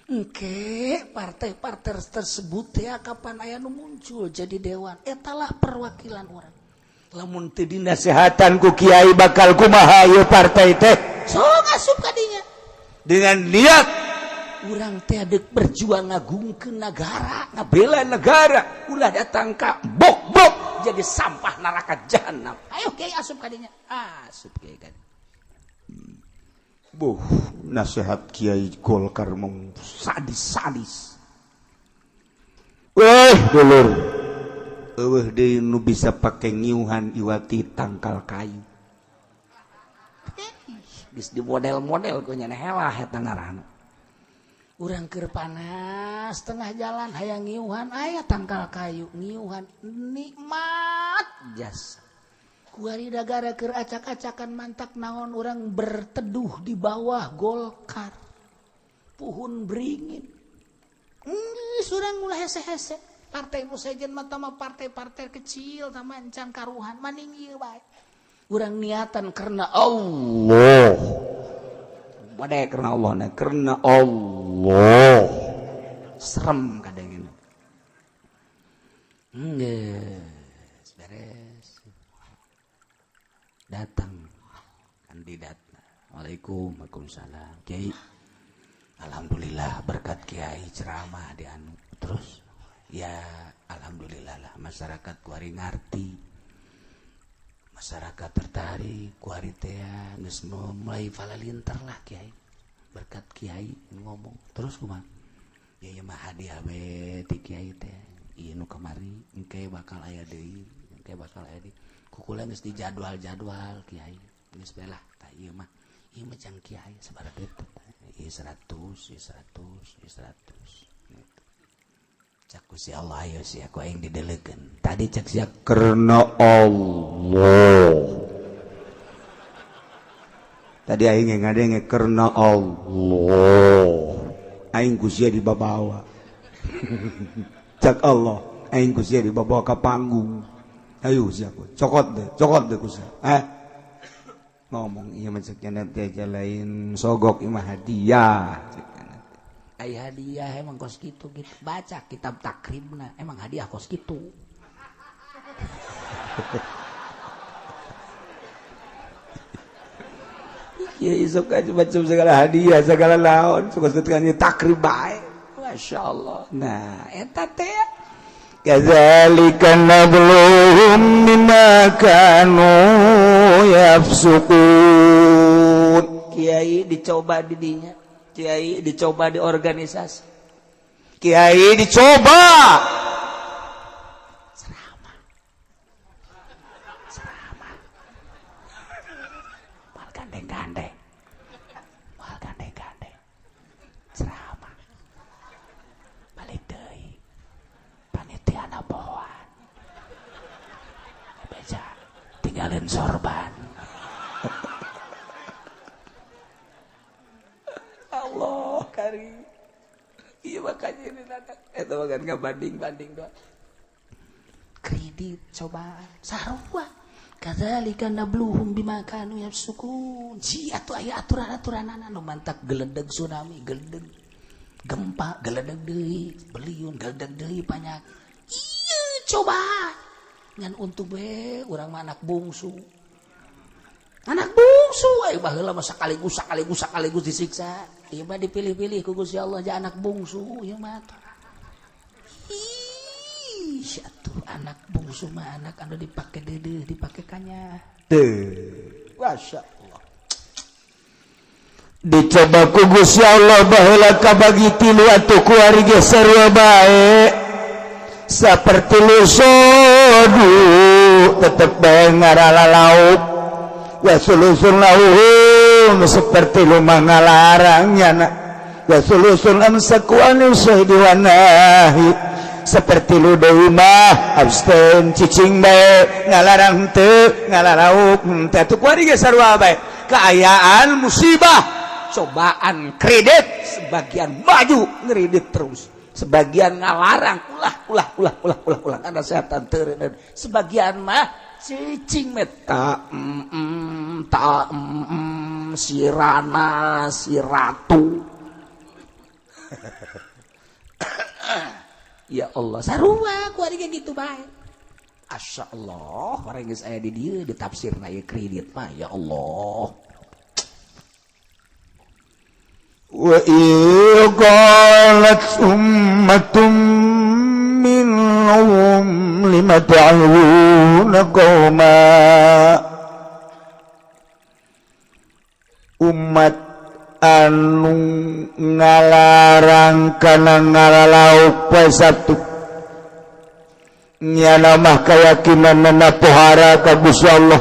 Engke partai-partai tersebut teh kapan aya nu muncul jadi dewan. Etalah perwakilan urang. Lamun teu dinasehatan ku kiai bakal kumaha ieu partai teh sok asup ka dinya dengan niat urang teh deuk berjuang ngagungkeun nagara ngabela negara ulah datang ka bok-bok jadi sampah neraka jahanam ayo kiai asup ka dinya asup kiai ka buh nasihat kiai Golkar mung sadis-sadis weh dulur eueuh deui nu bisa pake ngiuhan iwati tangkal kayu. Geus di model-model ku nya helah eta ngaranna. Urang keur panas tengah jalan hayang ngiuhan aya tangkal kayu ngiuhan nikmat jasa. Kuari dagara keur acak-acakan mantak naon urang berteduh di bawah Golkar. Puhun beringin. Geus urang ulah hese-hese. Partai nu sejen mah tama partai-partai kecil tama encan karuhan maning ieu bae. Urang niatan karena Allah. Bade karena Allah na karena Allah. Serem kadang ini. Geus beres. Datang kandidat. Waalaikum waalaikumsalam. Kiai. Alhamdulillah berkat kiai ceramah di anu. Terus ya alhamdulillah lah masyarakat kuari ngarti masyarakat tertarik kuari teh geus mulai falalinter lah kiai berkat kiai ngomong terus kumaha ya ieu mah hadiah we ti kiai teh ieu nu kamari engke bakal aya deui engke bakal aya deui kukula geus dijadwal-jadwal kiai geus bae lah tah ieu mah jang kiai sabaraha duit ieu 100 ieu 100 ieu 100 cak Gusti Allah ayo sia ku aing didelekeun tadi cak sia karena Allah tadi aing ngadenge karena Allah aing ku sia dibabawa cak Allah aing ku sia dibabawa ka panggung ayo sia ku cokot deh ku sia ngomong ieu mah cek nya teh lain sogok ieu mah hadiah. Ai hadiah emang kos kitu gitu. Baca kitab takribna emang hadiah kos kitu. Kiai sok macam segala hadiah, segala naon, suka suka takrib bae. Masya Allah. Nah, eta teh Kadzalika nabluhum bima kanu yafsukun. Kiai dicoba di dinya, kiai dicoba di organisasi, kiai dicoba ceramah, ceramah, mal gandeng-gandeng, mal gandeng-gandeng, ceramah, balik deui, panitia pohoan, beja, tinggalin sorban. Allah kari, iya makanya ini itu makan nggak banding-banding doang. Kredit cobaan sarua. Kadzalika nabluhum bima kanu yafsukun. Sia tuh aya aturan-aturanana nu mantak geledeg tsunami, geledeg gempa, geledeg deui, beliun, geledeg deui panyakit. Iya coba. Ngan untuk be urang mah anak bungsu. Anak bungsu aya baheula mah sekaligus sekaligus sekaligus disiksa. Ieu mah dipilih-pilih ku Gusti Allah ja anak bungsu ieu mah. Ih, atuh anak bungsu mah anak anu dipake deudeuh, dipake kanya. Teu. Masya Allah. Dicoba ku Gusti Allah baheula kabagi tilu atuh kuari ge sarua bae. Saperti lu sodu tetep bae ngaralalauk. Wa sulusun lahum seperti lu ngalarang nyana. Wa sulusun amsaku anil syahdi wa nahi seperti lu deui mah abstain cicing bae ngalarang teu ngalarauk teu atuh kuari ge sarua bae. Kaayaan musibah, cobaan kredit, sebagian maju ngredit terus, sebagian ngalarang ulah ulah ulah ulah ulah ulah kana setan teu, sebagian mah cicing meta ta si Rana si Ratu. Ya Allah sarua ku ari gitu bae. Asya Allah orang geus aya di dieu ditafsirna ieu kredit mah ya Allah. Wa qalat ummatum minhum lima ta'awuna qauma, umat anu ngalarang kana ngalalauk poe Sabtu nyana mah keyakinanna pohara ka Gusti Allah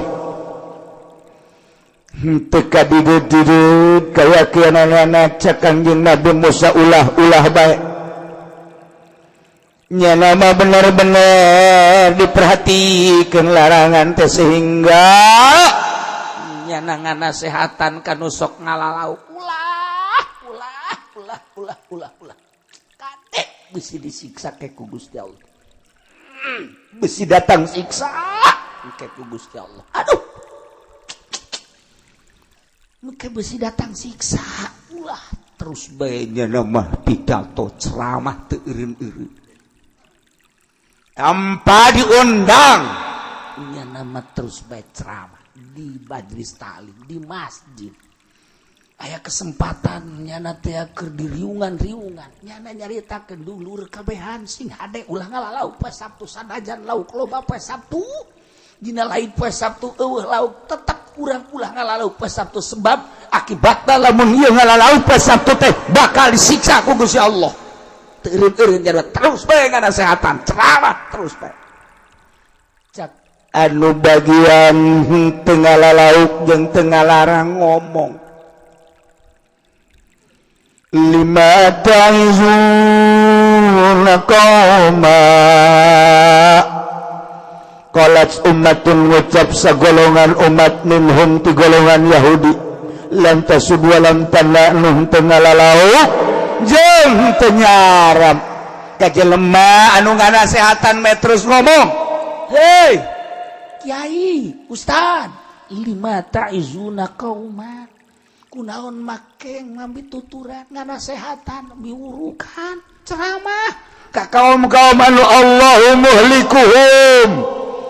henteu kadidud-didud keyakinanna cek Kangjeng Nabi Musa ulah-ulah bae nyana mah bener-bener diperhatikan larangan teh sehingga nyana nganasehatan kanu sok ngalalauk ulah ulah ulah ulah ulah ulah kade bisi disiksa ke ku Gusti Allah, bisi datang siksa ke ku Gusti Allah. Aduh muka besi datang siksa ulah terus bae nyana mah pidato ceramah teu eureun-eureun tanpa diundang nyana mah terus bae ceramah di majelis taklim di masjid aya kesempatan nyana teh keur diriungan-riungan nyana nyaritakeun dulur kabehan sing hade ulah ngalalauk poe Sabtu sanajan lauk loba poe Sabtu dina lain poe Sabtu eueuh lauk tetep urang ulah ngalalauk poe Sabtu sebab akibatna lamun ieu ngalalauk poe Sabtu teh bakal disiksa ku Gusti Allah. Teu eureun-eureun nyana terus bae nganasehatan ceramah terus bae. Cak anu bagian teu ngalalauk jeung teu ngalarang ngomong lima ta'izuna qauma qalat ummatun ngucap sagolongan umat minhum ti golongan Yahudi lam tasud wa lam tana'nuh teu ngalalauk jeung teu nyaram ka jelema anu nganasehatan me terus ngomong, hei kiai ustad lima ta'izuna qauma kunaon make ngambil tuturan nganasehatan miwurukan ceramah ka kaum-kaum anu Allahu muhlikuhum,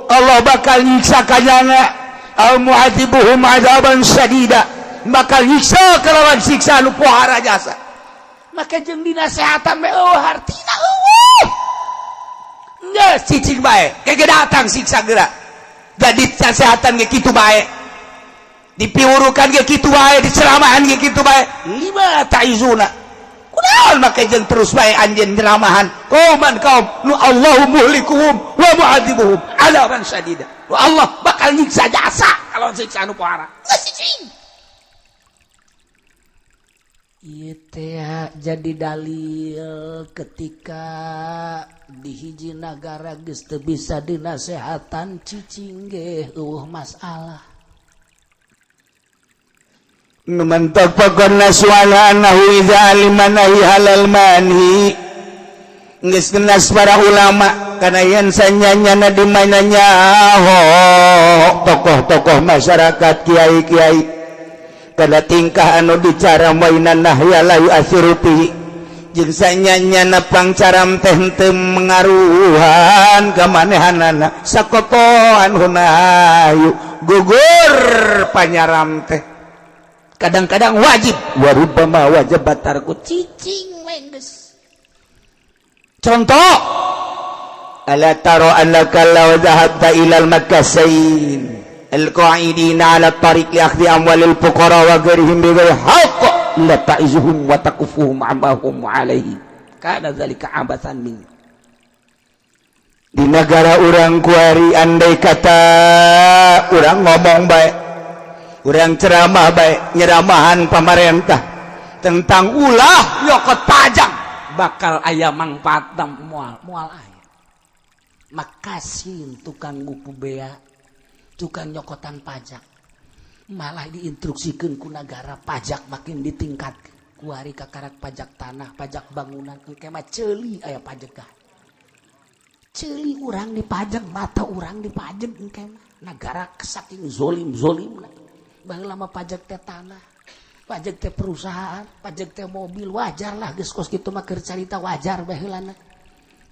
Allah bakal nyiksa kanyana au mu'adzibuhum adzaban syadida, Bakal nyiksa kalawan siksa nu pohara jasa. Maka jeung dinasehatan we eueuh hartina, eueuh. Geus cicing bae, kege datang siksa geura. Jadi nasehatan ge kitu bae, dipiwurukan ge kitu bae, diceramahan ge kitu bae. Lima ta'izuna, kunaon make jeung terus bae anjeun nyeramahan qauman, kaum nu Allahu muhlikuhum wa mu'adzibuhum adzaban syadida, wa Allah bakal nyiksa jasa kalau siksa anu pohara. Geus cicing. Ieu teh jadi dalil ketika di hiji nagara geus teu bisa dinasehatan, cicing ge eueuh masalah. Nu man nasu ala annahu idza alima nahi halal manhi. Geus ngenas para ulama kana yen sanyanyana di mana nyaho tokoh-tokoh masyarakat, kiai-kiai, kada tingkah anu dicara mainan nahya la yu'athiru fihi, jeung sanyanyana pangcaram teh henteu mengaruhan ka manehanana, sakoto anhu nahyu, gugur panyaram teh. Kadang-kadang wajib, warubama wajib tarku. Cicing we geus. Contoh, ala taro annaka law dhahabta ilal makkasain alqa'idina ala tariq li akhdhi amwalil fuqara wa ghairihim bi ghairi haqq, la ta'izuhum wa takufuhum amma hum alaihi, kana zalika abatsan min. Di negara urang kuari, andai kata urang ngomong baik, urang ceramah baik, nyeramahan pemerintah tentang ulah nyokot pajak, bakal aya mangfaat moal? Moal aya. Makasin tukang ngupu bea, tukang nyokotan pajak, malah diinstruksikan ku negara pajak makin ditingkat. Kuari kakarak pajak tanah, pajak bangunan, engke mah ceuli aya pajak, ceuli urang dipajak, mata urang dipajak. Engke mah negara saking zolim zolim. Baheula lama pajak teh tanah, pajak teh perusahaan, pajak teh mobil. Wajar lah, geus kos kitu mah keur carita wajar baheulana.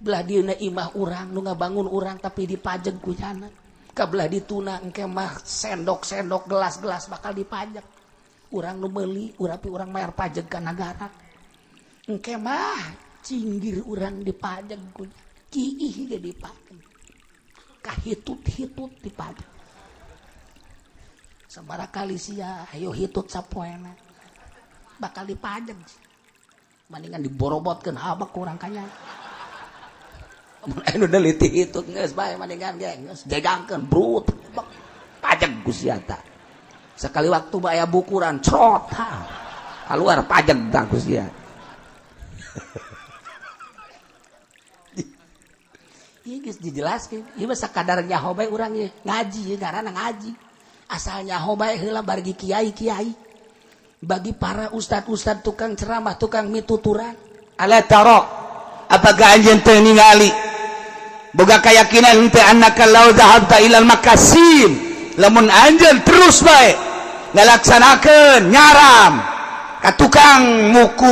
Belah dieuna imah urang, nu ngabangun urang, tapi dipajak ku nyana. Kabelah dituna engke mah sendok-sendok, gelas-gelas bakal dipajak. Urang nu meuli, urang urang bayar pajak ka negara. Engke mah cinggir urang dipajak ku kiih ge dipajak, kahitut-hitut dipajak. Sabaraha kali sia ayo hitut sapoena bakal dipajak. Mendingan diborobotkeun habak kurang kanya. Mun anu neliti hitut geus bae, mendingan ge geus jegangkeun brut pajak ku sia. Sekali waktu aya bukuran crot, ha keluar pajak tah ku sia. Ieu geus dijelaskeun, ieu mah sakadar nyaho bae urang ieu ngaji, ieu ngaranna ngaji. Asal nyaho bae heula bagi kiai-kiai, bagi para ustad-ustad, tukang ceramah, tukang mituturan. Ala tara, apakah anjeun teu ningali, boga keyakinan henteu, annaka law dhahabta ilal makasim, lamun anjeun terus bae ngalaksanakeun nyaram ka tukang muku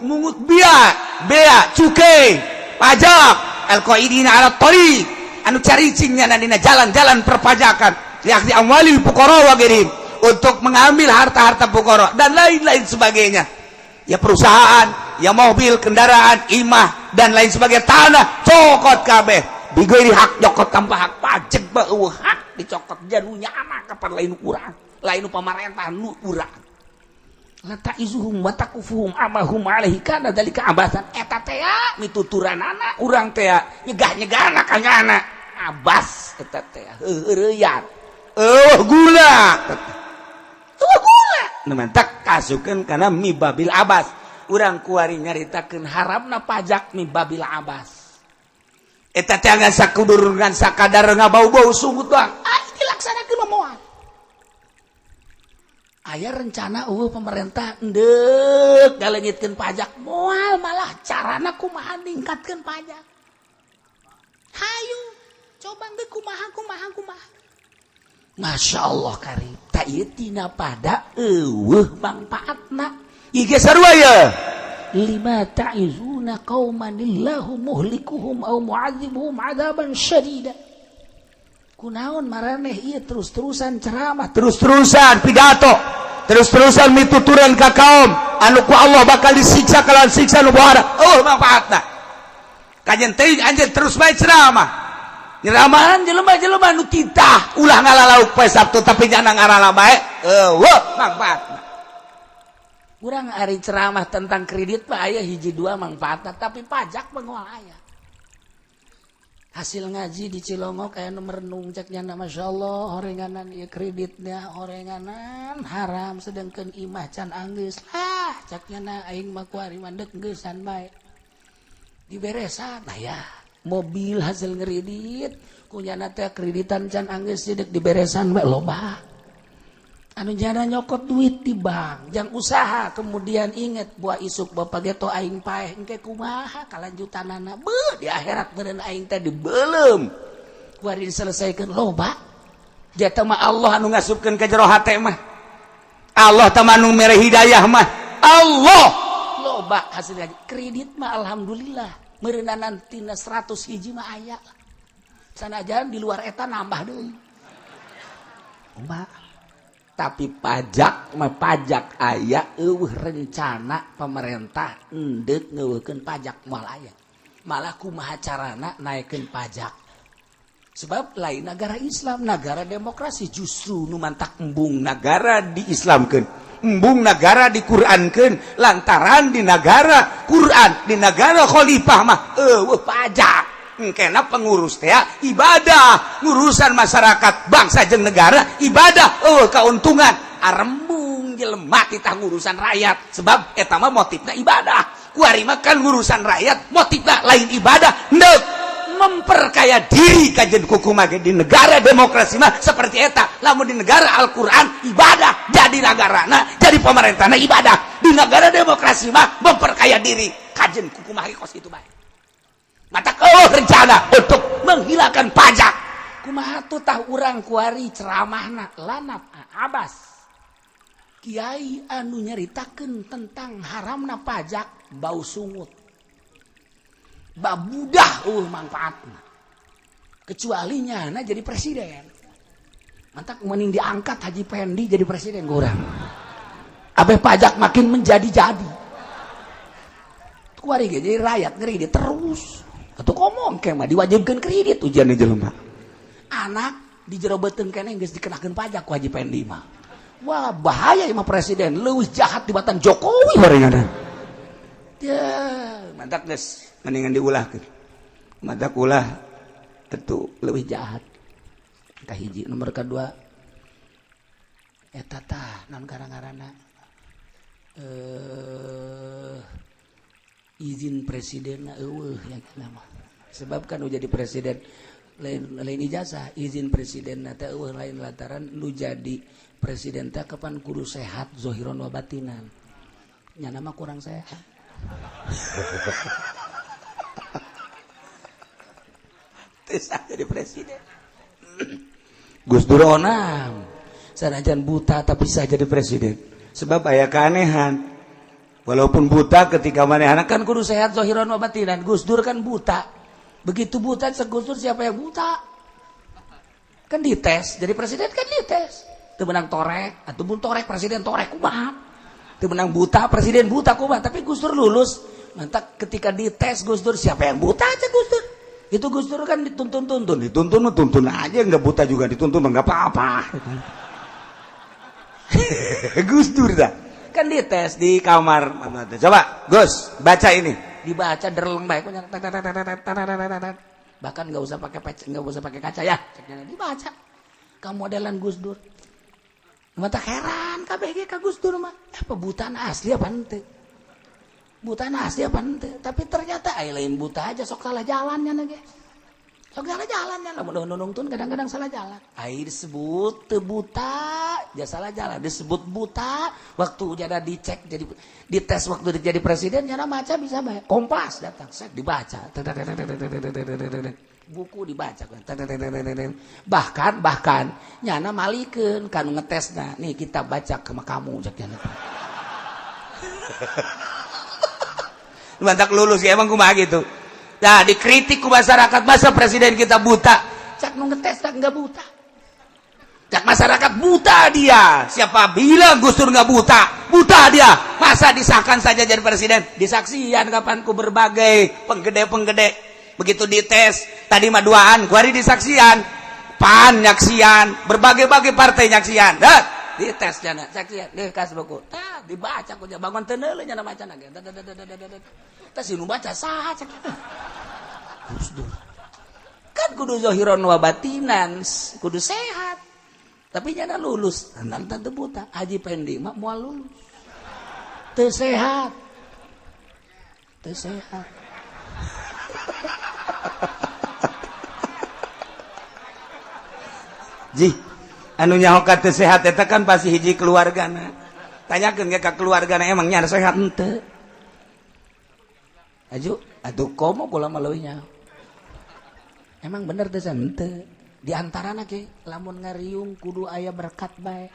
mungut bia bea cukai pajak, alqaidina ala tariq, anu caricingnya dina jalan-jalan perpajakan, liakhdhi amwalil fuqara wa ghairihim, untuk mengambil harta-harta fuqara dan lain-lain sebagainya, ya perusahaan, ya mobil, kendaraan, imah, dan lain sebagainya, tanah cokot kabeh bighairi hak, nyokot tanpa hak, pajak beueuh hak dicokot janunya anak kapan lain urang, lain pamarentah nu urang. La ta'izuhum wa takufuhum amahum alaihi kana dzalika abatsan. Eta teh mituturanana urang teh nyegah-nyegahna ka nyana abas, eta teh heureuyat. Eueuh gula. Eueuh gula. Nu mentak kasukeun kana mibabil abas. Urang kuari nyaritakeun haramna pajak mibabil abas. Eta teh ngan sakudur, ngan sakadar ngabau-bau sungut doang. Ah, dilaksanakeun mah moal aya rencana. Pemerintah endek ngaleungitkeun pajak, moal. Malah carana kumaha ningkatkeun pajak. Hayu coba ge, kumaha kumaha kumaha. Masya Allah karim, tak ieu tina pada eueuh mangpaatna. Ieu ge sarua ye. Lima ta'izuna qauman illahu muhlikuhum aw mu'adzibuhum adzaban syadida. Kunaon maraneh ieu terus-terusan ceramah, terus-terusan pidato? Terus-terusan mituturan ka kaum anu ku Allah bakal disiksa kalawan siksa nu bohara, oh manfaatna. Kajen teuing anjeun terus bae ceramah, nyeramahan jelema-jelema nu titah ulah ngalalauk poe Sabtu, tapi nyana ngarala bae, eueuh manfaatna. Kurang ari ceramah tentang kredit mah aya hiji dua manfaatna, tapi pajak mah moal aya. Hasil ngaji di Cilongok kayak nu merenung, cek nyana, "Masya Allah, horenganan ieu kreditnya, horenganan haram, sedangkan imah can anggeus lah." Cek nyana, "Aing mah kuari mandek geusan bae diberesan." Nah ya, mobil hasil ngeredit ku nyana teh, kreditan can anggeus dek diberesan bae. Loba anu nyana nyokot duit di bank jang usaha, kemudian inget buah isuk bapak geto aing paeh, engke kumaha kalanjutanana? Beuh, di akhirat meureun aing teh dibeuleum kuari diselesaikan. Loba Jata mah Allah anu ngasupkeun ka jero hate mah, Allah teh anu mere hidayah mah Allah. Loba hasil ngaji kredit mah alhamdulillah meureunanan tina 100 hiji mah aya, sanajan di luar eta nambah deui. Loba. Tapi pajak mah, pajak aya eueuh rencana pemerintah endek ngeuweuhkeun pajak, moal aya. Malah kumaha carana naikkeun pajak, sebab lain negara Islam, negara demokrasi. Justru nu mantak embung negara diislamkeun, embung negara diqurankeun, lantaran di negara Quran, di negara khalifah mah eueuh pajak. Kena pengurus teh ibadah, ngurusan masyarakat, bangsa jeung negara ibadah, oh keuntungan. Arembung jelema titah ngurusan rakyat, sebab eta mah motifna ibadah. Kuari mah kan ngurusan rakyat motifna lain ibadah, ndek memperkaya diri. Kajen kuku mah di negara demokrasi mah seperti eta. Lamun di negara Al-Qur'an ibadah, jadi negarana, jadi pemerintahna ibadah. Di negara demokrasi mah memperkaya diri. Kajen kuku mah kos itu bae. Mata oh rencana untuk menghilangkan pajak. Kumaha tuh tah urang kuari ceramahna lanat abas kiai anu nyaritakeun tentang haramna pajak, bau sungut babudah, manfaatna, kecuali nyana jadi presiden. Mantap, mending diangkat Haji Pendi jadi presiden kurang abe, pajak makin menjadi-jadi. Kuari ge jadi rakyat ngeri terus atau ngomong kayak mah diwajibkan kredit ujian jelema. Anak di jero beuteung keneh geus dikenakeun pajak ku Haji Pendi mah. Wah, bahaya mah, presiden leuwih jahat dibatan Jokowi barengan. Ya. Mantap, geus mendingan diulahkeun, mantap, ulah tentu lebih jahat. Kahiji, nomor kedua eta tah non gara-garana izin presiden eueuh ya mah. Sebab kan nu jadi presiden lain lain ijazah, izin presiden teh eueuh. Lain lantaran nu jadi presiden teh kapan kudu sehat zohiron wa batinan, nyana mah kurang sehat. Teu jadi presiden. Gus Dur onam sanajan buta tapi bisa jadi presiden. Sebab aya keanehan, walaupun buta ketika manehna kan kudu sehat zohiron wa batinan. Gus Dur kan buta, begitu buta Gus Dur, "Siapa yang buta?" Kan dites jadi presiden, kan dites teu menang torek ataupun torek presiden, torek kumaha, teu menang buta presiden, buta kumaha. Tapi Gus Dur lulus. Mantap, ketika dites Gus Dur, "Siapa yang buta?" aja Gus Dur. Itu Gus Dur kan dituntun-tuntun. Dituntun tuntun aja, nggak buta juga dituntun nggak apa-apa. Gus Dur dah Kan dites di kamar, "Coba Gus, baca ini." Dibaca derleng baik, bahkan nggak usah pakai pec, nggak usah pakai kaca ya, dibaca kamu modelan Gus Dur. Mata heran KBG ka Gus Dur mah, apa buta asli apa ente, buta asli apa ente. Tapi ternyata ay lain buta aja, sok salah jalannya nage, sok salah jalannya. Lamun nungtun kadang-kadang salah jalan. Ai disebut teu buta ya salah jalan, disebut buta waktu jadi dicek, jadi dites waktu jadi presiden, nyana maca bisa bae. Kompas datang, set, dibaca buku, dibaca, bahkan bahkan nyana malikeun kan ngetesna, "Nih kita baca ke kamu," cek nyana. Mantap, lulus ya. Emang kumaha gitu. Nah, dikritik ku masyarakat, masa presiden kita buta. Cak nu ngetes tak enggak buta. Cak masyarakat buta dia. Siapa bilang Gus Dur nggak buta? Buta dia. Masa disahkan saja jadi presiden? Disaksian kapan ku berbagai penggede-penggede. Begitu dites, tadi mah duaan, kuari disaksian. PAN nyaksian, berbagai-bagai partai nyaksian. Dah, dites jana, saksian, deh kas buku. Tah, dibaca ku bangun teu neuleuh nya maca ge. Tah si nu baca saha cak. Gus Dur. Kan kudu zahiron wa batinan, kudu sehat. Tapi nyana lulus, tentang teu buta. Haji Pendi mah moal lulus. Teu sehat. Teu sehat. Ji, anu nyaho ka teu sehat eta kan pasti hiji keluargana. Tanyakeun ge ka keluargana emang nya sehat henteu. Aju, atuh komo kula mah leuwih nyaho. Emang bener teh henteu. Di antarana ge lamun ngariung kudu aya berkat bae.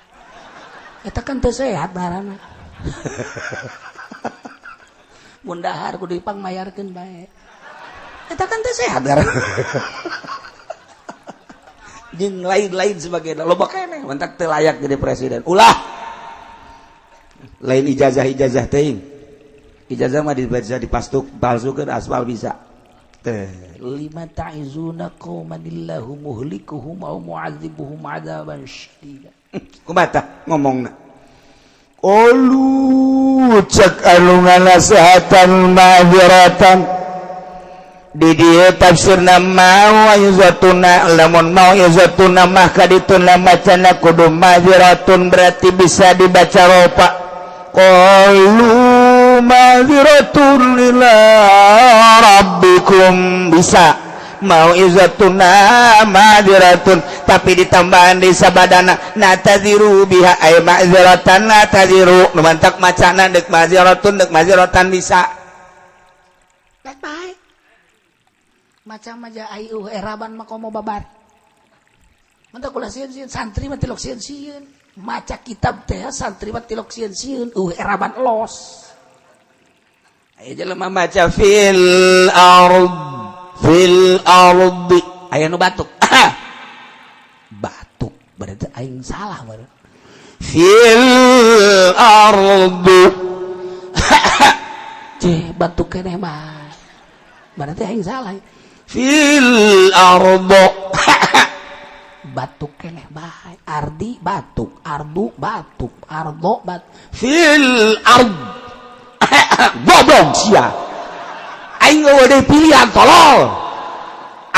Eta kan teu sehat ngaranna. Mun dahar kudu dipangmayarkeun bae. Eta kan teu sehat ngaranna. Jeung lain-lain sebagainya loba keneh mantak teu layak jadi presiden. Ulah. Lain ijazah-ijazah teuing. Ijazah mah dibaca dipastuk palsukeun aspal bisa. Lima ta'izuna qauman illahu muhlikuhum aw mu'adzibuhum adzaban syadida. Kumaha ngomongna? Qalu cek anu nganasehatan ma'dziratan. Di dieu tafsirna mau izatuna lamun mau izatuna mah kadituna macana kudu ma'dziratun berarti bisa dibaca ropa. Qalu ma'dziratun ila rabbikum bisa mau izatuna ma'dziratun tapi ditambahan di sabadana nataziru biha ay ma'dziratan nataziru nu mantak macana deuk ma'dziratun deuk ma'dziratan bisa. Baik baik. Macam aja ayu eraban mah komo babar. Mantak kula sieun-sieun santri mah tilok sieun-sieun. Maca kitab teh santri mah tilok sieun-sieun eraban los. Aya jelema maca fil ard fil ardi aya nu batuk. Batuk berarti aing salah meureun. Fil ardi ceh batuk keneh mah berarti aing salah. Fil ardo batuk keneh bae ardi batuk ardu batuk ardo bat fil ard goblok sia aing eueuh deui pilihan tolol.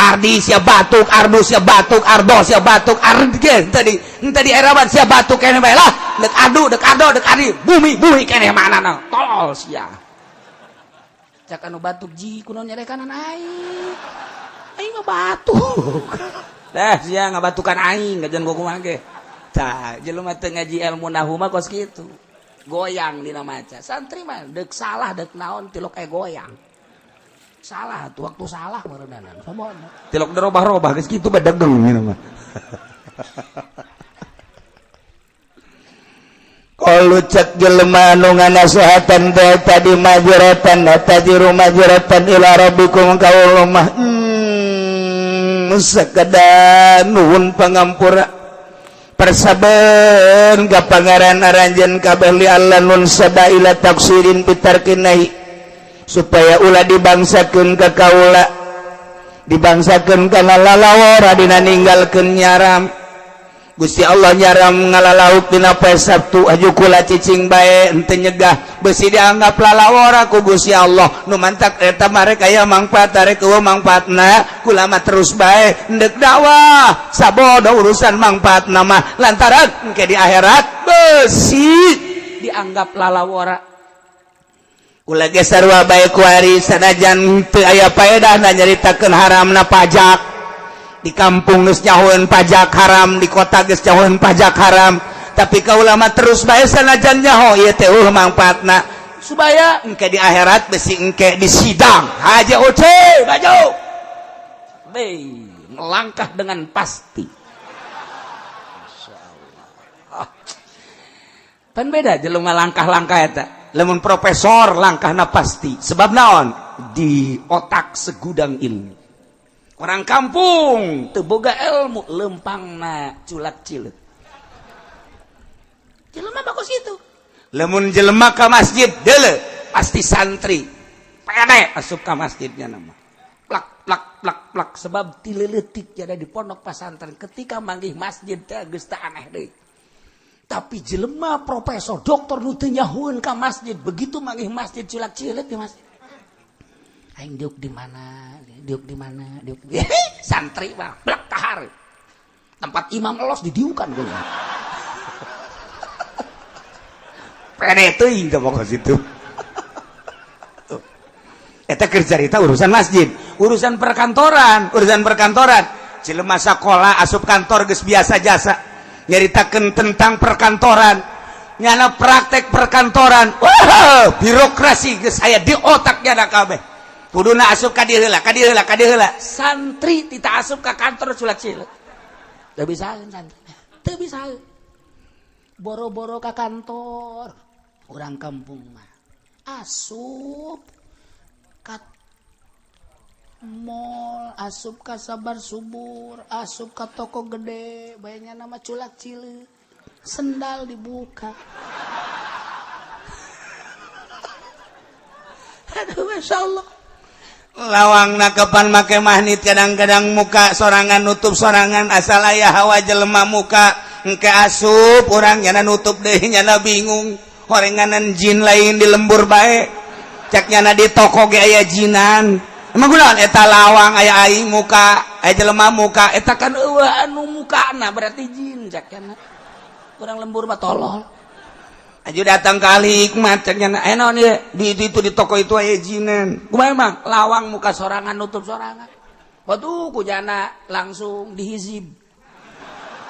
Ardi sia batuk ardu sia batuk ardo sia batuk ard ge tadi tadi eraban sia batuk keneh bae lah deuk adu deuk ado deuk adi bumi bumi keneh manana tolol sia. Cak anu batuk ji kunaon nyerekanan aing. Aing mah batuk. Dah sia ngabatukan aing gajan kumaha ge. Tah jelema teu ngaji ilmu nahwu mah kos kitu. Goyang dina maca. Santri mah deuk salah deuk naon tilok goyang. Salah tuh waktu salah meureunana. Sombong. Tilok dirobah-robah geus kitu badegeng ieu mah. Qalu cek jelema anu nganasehatan teh tadi ma'dziratan nataziru ma'dziratan ila rabbikum kaula mah sakedar nuhun pangampura persaben ka pangeran aranjeun kabeh li Allah nun sadaila taksirin pitarkinahi supaya ulah dibangsakeun ka kaula dibangsakeun kana lalawara dina ninggalkeun nyaram. Gusti Allah nyaram ngalalauk dina poe Sabtu aju kula cicing bae henteu nyegah besi dianggap lalawara ku Gusti Allah nu mantak eta mah rek aya mangfaat rek eueuh mangfaatna kula mah terus bae endek dakwah sabodo urusan mangfaatna mah lantaran engke di akhirat besi dianggap lalawara kula ge sarua bae kuari sanajan teu aya paedahna nyaritakeun haramna pajak. Di kampung geus nyahoeun pajak haram, di kota geus nyahoeun pajak haram, tapi kaula mah terus bae sanajan nyaho ieu teh eueuh mangfaatna supaya engke di akhirat besi engke di sidang haja oce baju be melangkah dengan pasti. Masyaallah. Pan beda jelema langkah-langkah eta. Lamun profesor langkahna pasti sebab naon di otak segudang ilmu. Orang kampung teu boga ilmu lempangna culak cileuk. Jelema bagus itu. Lamun jelema ka masjid deuleu pasti santri. Pede asup ka masjidnya nama. Plak plak plak plak sebab ti leutik jadi di pondok pesantren ketika manggih masjid teh geus teu aneh deui. Tapi jelema profesor doktor nu teu nyahueun ka masjid begitu manggih masjid culak-cileuk di masjid. Aing diuk di mana? Diuk di mana? Diuk. Santri mah blak kahar. Tempat imam los didiukan gua. Pede teuing teh pokok situ. Eta keur carita urusan masjid, urusan perkantoran, urusan perkantoran. Jelema sakola asup kantor geus biasa jasa nyaritakeun tentang perkantoran. Nyana praktek perkantoran. Wah, birokrasi geus aya di otak nyana kabeh. Kuduna asup ka dieu heula, ka dieu heula, ka dieu heula. Santri tita asup ka kantor culak-cileuk. Teu bisaeun santri. Teu bisaeun. Boro-boro ka kantor urang kampung mah. Asup ka mall, asup ka Sabar Subur, asup ka toko gede, bayanya nama culak-cileuk. Sendal dibuka. Aduh, Masya Allah. Lawang nakapan make magnit kadang-kadang muka sorangan nutup sorangan asal aya hawa jelema muka engke asup urang nyana nutup deh nyana bingung horenganan jin lain di lembur bae cek nyana di toko ge aya jinan emang kunaon eta lawang aya aing muka aya jelema muka eta kan eueuh anu mukana berarti jin cek nyana urang lembur mah tolol. Aju datang kali hikmat cek nyana eh naon ieu di itu di toko itu aya jinan. Kumaha emang lawang muka sorangan nutup sorangan. Waduh ku jana langsung dihizib.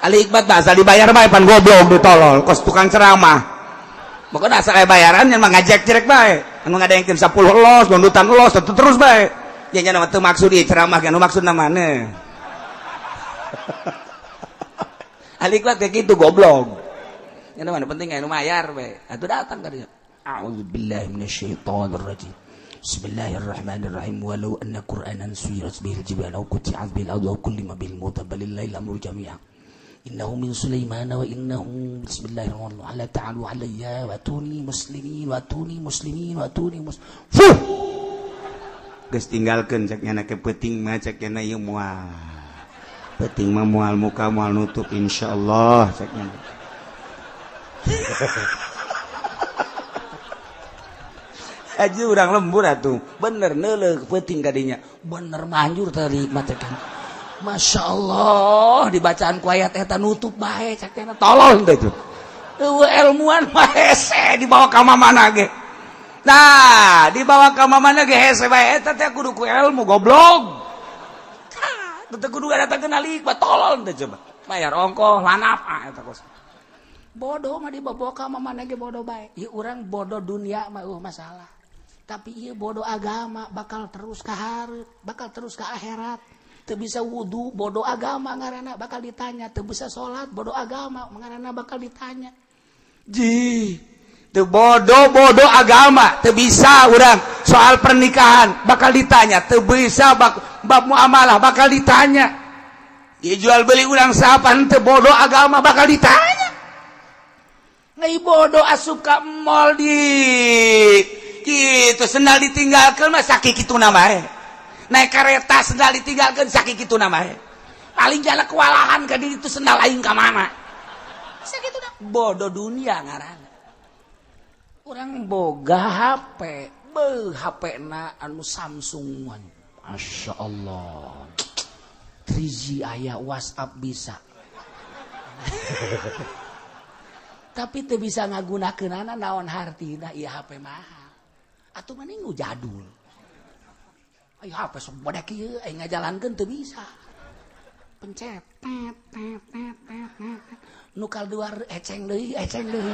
Ali hikmat asal dibayar bae pan goblok ditolol kos tukang ceramah. Pokoknya asal aya bayaran nya mah ngajek cerek bae. Anu ngadengkeun 10 los, gondutan los terus bae. Ya nya mah teu maksud ieu ceramah ge anu maksudna mana. Ali hikmat kayak gitu goblok. Yang mana penting anu mayar bae. Atuh datang ka dieu. A'udzubillahi minasyaitonir rajim. Bismillahirrahmanirrahim. Walau anna Qur'anan suyirat bihil jibal aw quti'at bil ardu aw kullima bil mauta balillahil amru jami'a. Innahu min Sulaiman wa innahu bismillahirrahmanirrahim. La ta'alu alayya wa tuni muslimin wa tuni muslimin wa tuni muslimin. Geus tinggalkeun cek nyana ke peuting mah cek nyana ieu moal. Peuting mah moal muka moal nutup insyaallah cek nyana. Aja urang lembur atuh bener neuleuh peuting kadinya bener manjur tadi mah kan. Masya Allah dibacaan ku ayat eta nutup bae cek teh tolol teh tuh eueuh ilmuan mah hese dibawa ka mana ge. Nah dibawa ka mana ge hese bae eta teh kudu ku ilmu goblok. Teh kudu datangkeun alik tolol teh coba bayar ongkoh lanap eta kos. Bodoh mah dibawa ka mana ge bodoh bae. Ieu urang bodoh dunia mah masalah. Tapi ieu bodoh agama bakal terus ka hareup, bakal terus ka akhirat. Teu bisa wudu bodoh agama ngaranna bakal ditanya, teu bisa salat bodoh agama ngaranna bakal ditanya. Ji, teu bodoh-bodoh agama, teu bisa urang soal pernikahan bakal ditanya, teu bisa bab muamalah bakal ditanya. Ieu jual beli urang sapan teu bodoh agama bakal ditanya. Ngai bodoh asup ka mall di gitu sendal ditinggalkeun mah sakit kitu na bae. Naik kereta sendal ditinggalkeun sakit kitu na bae. Paling jala kewalahan ka ditu sendal aing ka mana. Sakitu na bodoh dunia ngaranna. Urang boga HP, beuh HP na anu Samsung. Masya Allah. 3G aya WhatsApp bisa. Tapi teu bisa ngagunakeunana naon hartina ieu HP mahal. Atuh mending nu jadul. Ayo HP sok bodak ieu aing ngajalankeun teu bisa. Pencet tet tet tet tet. Nu kaluar eceng deui, eceng deui.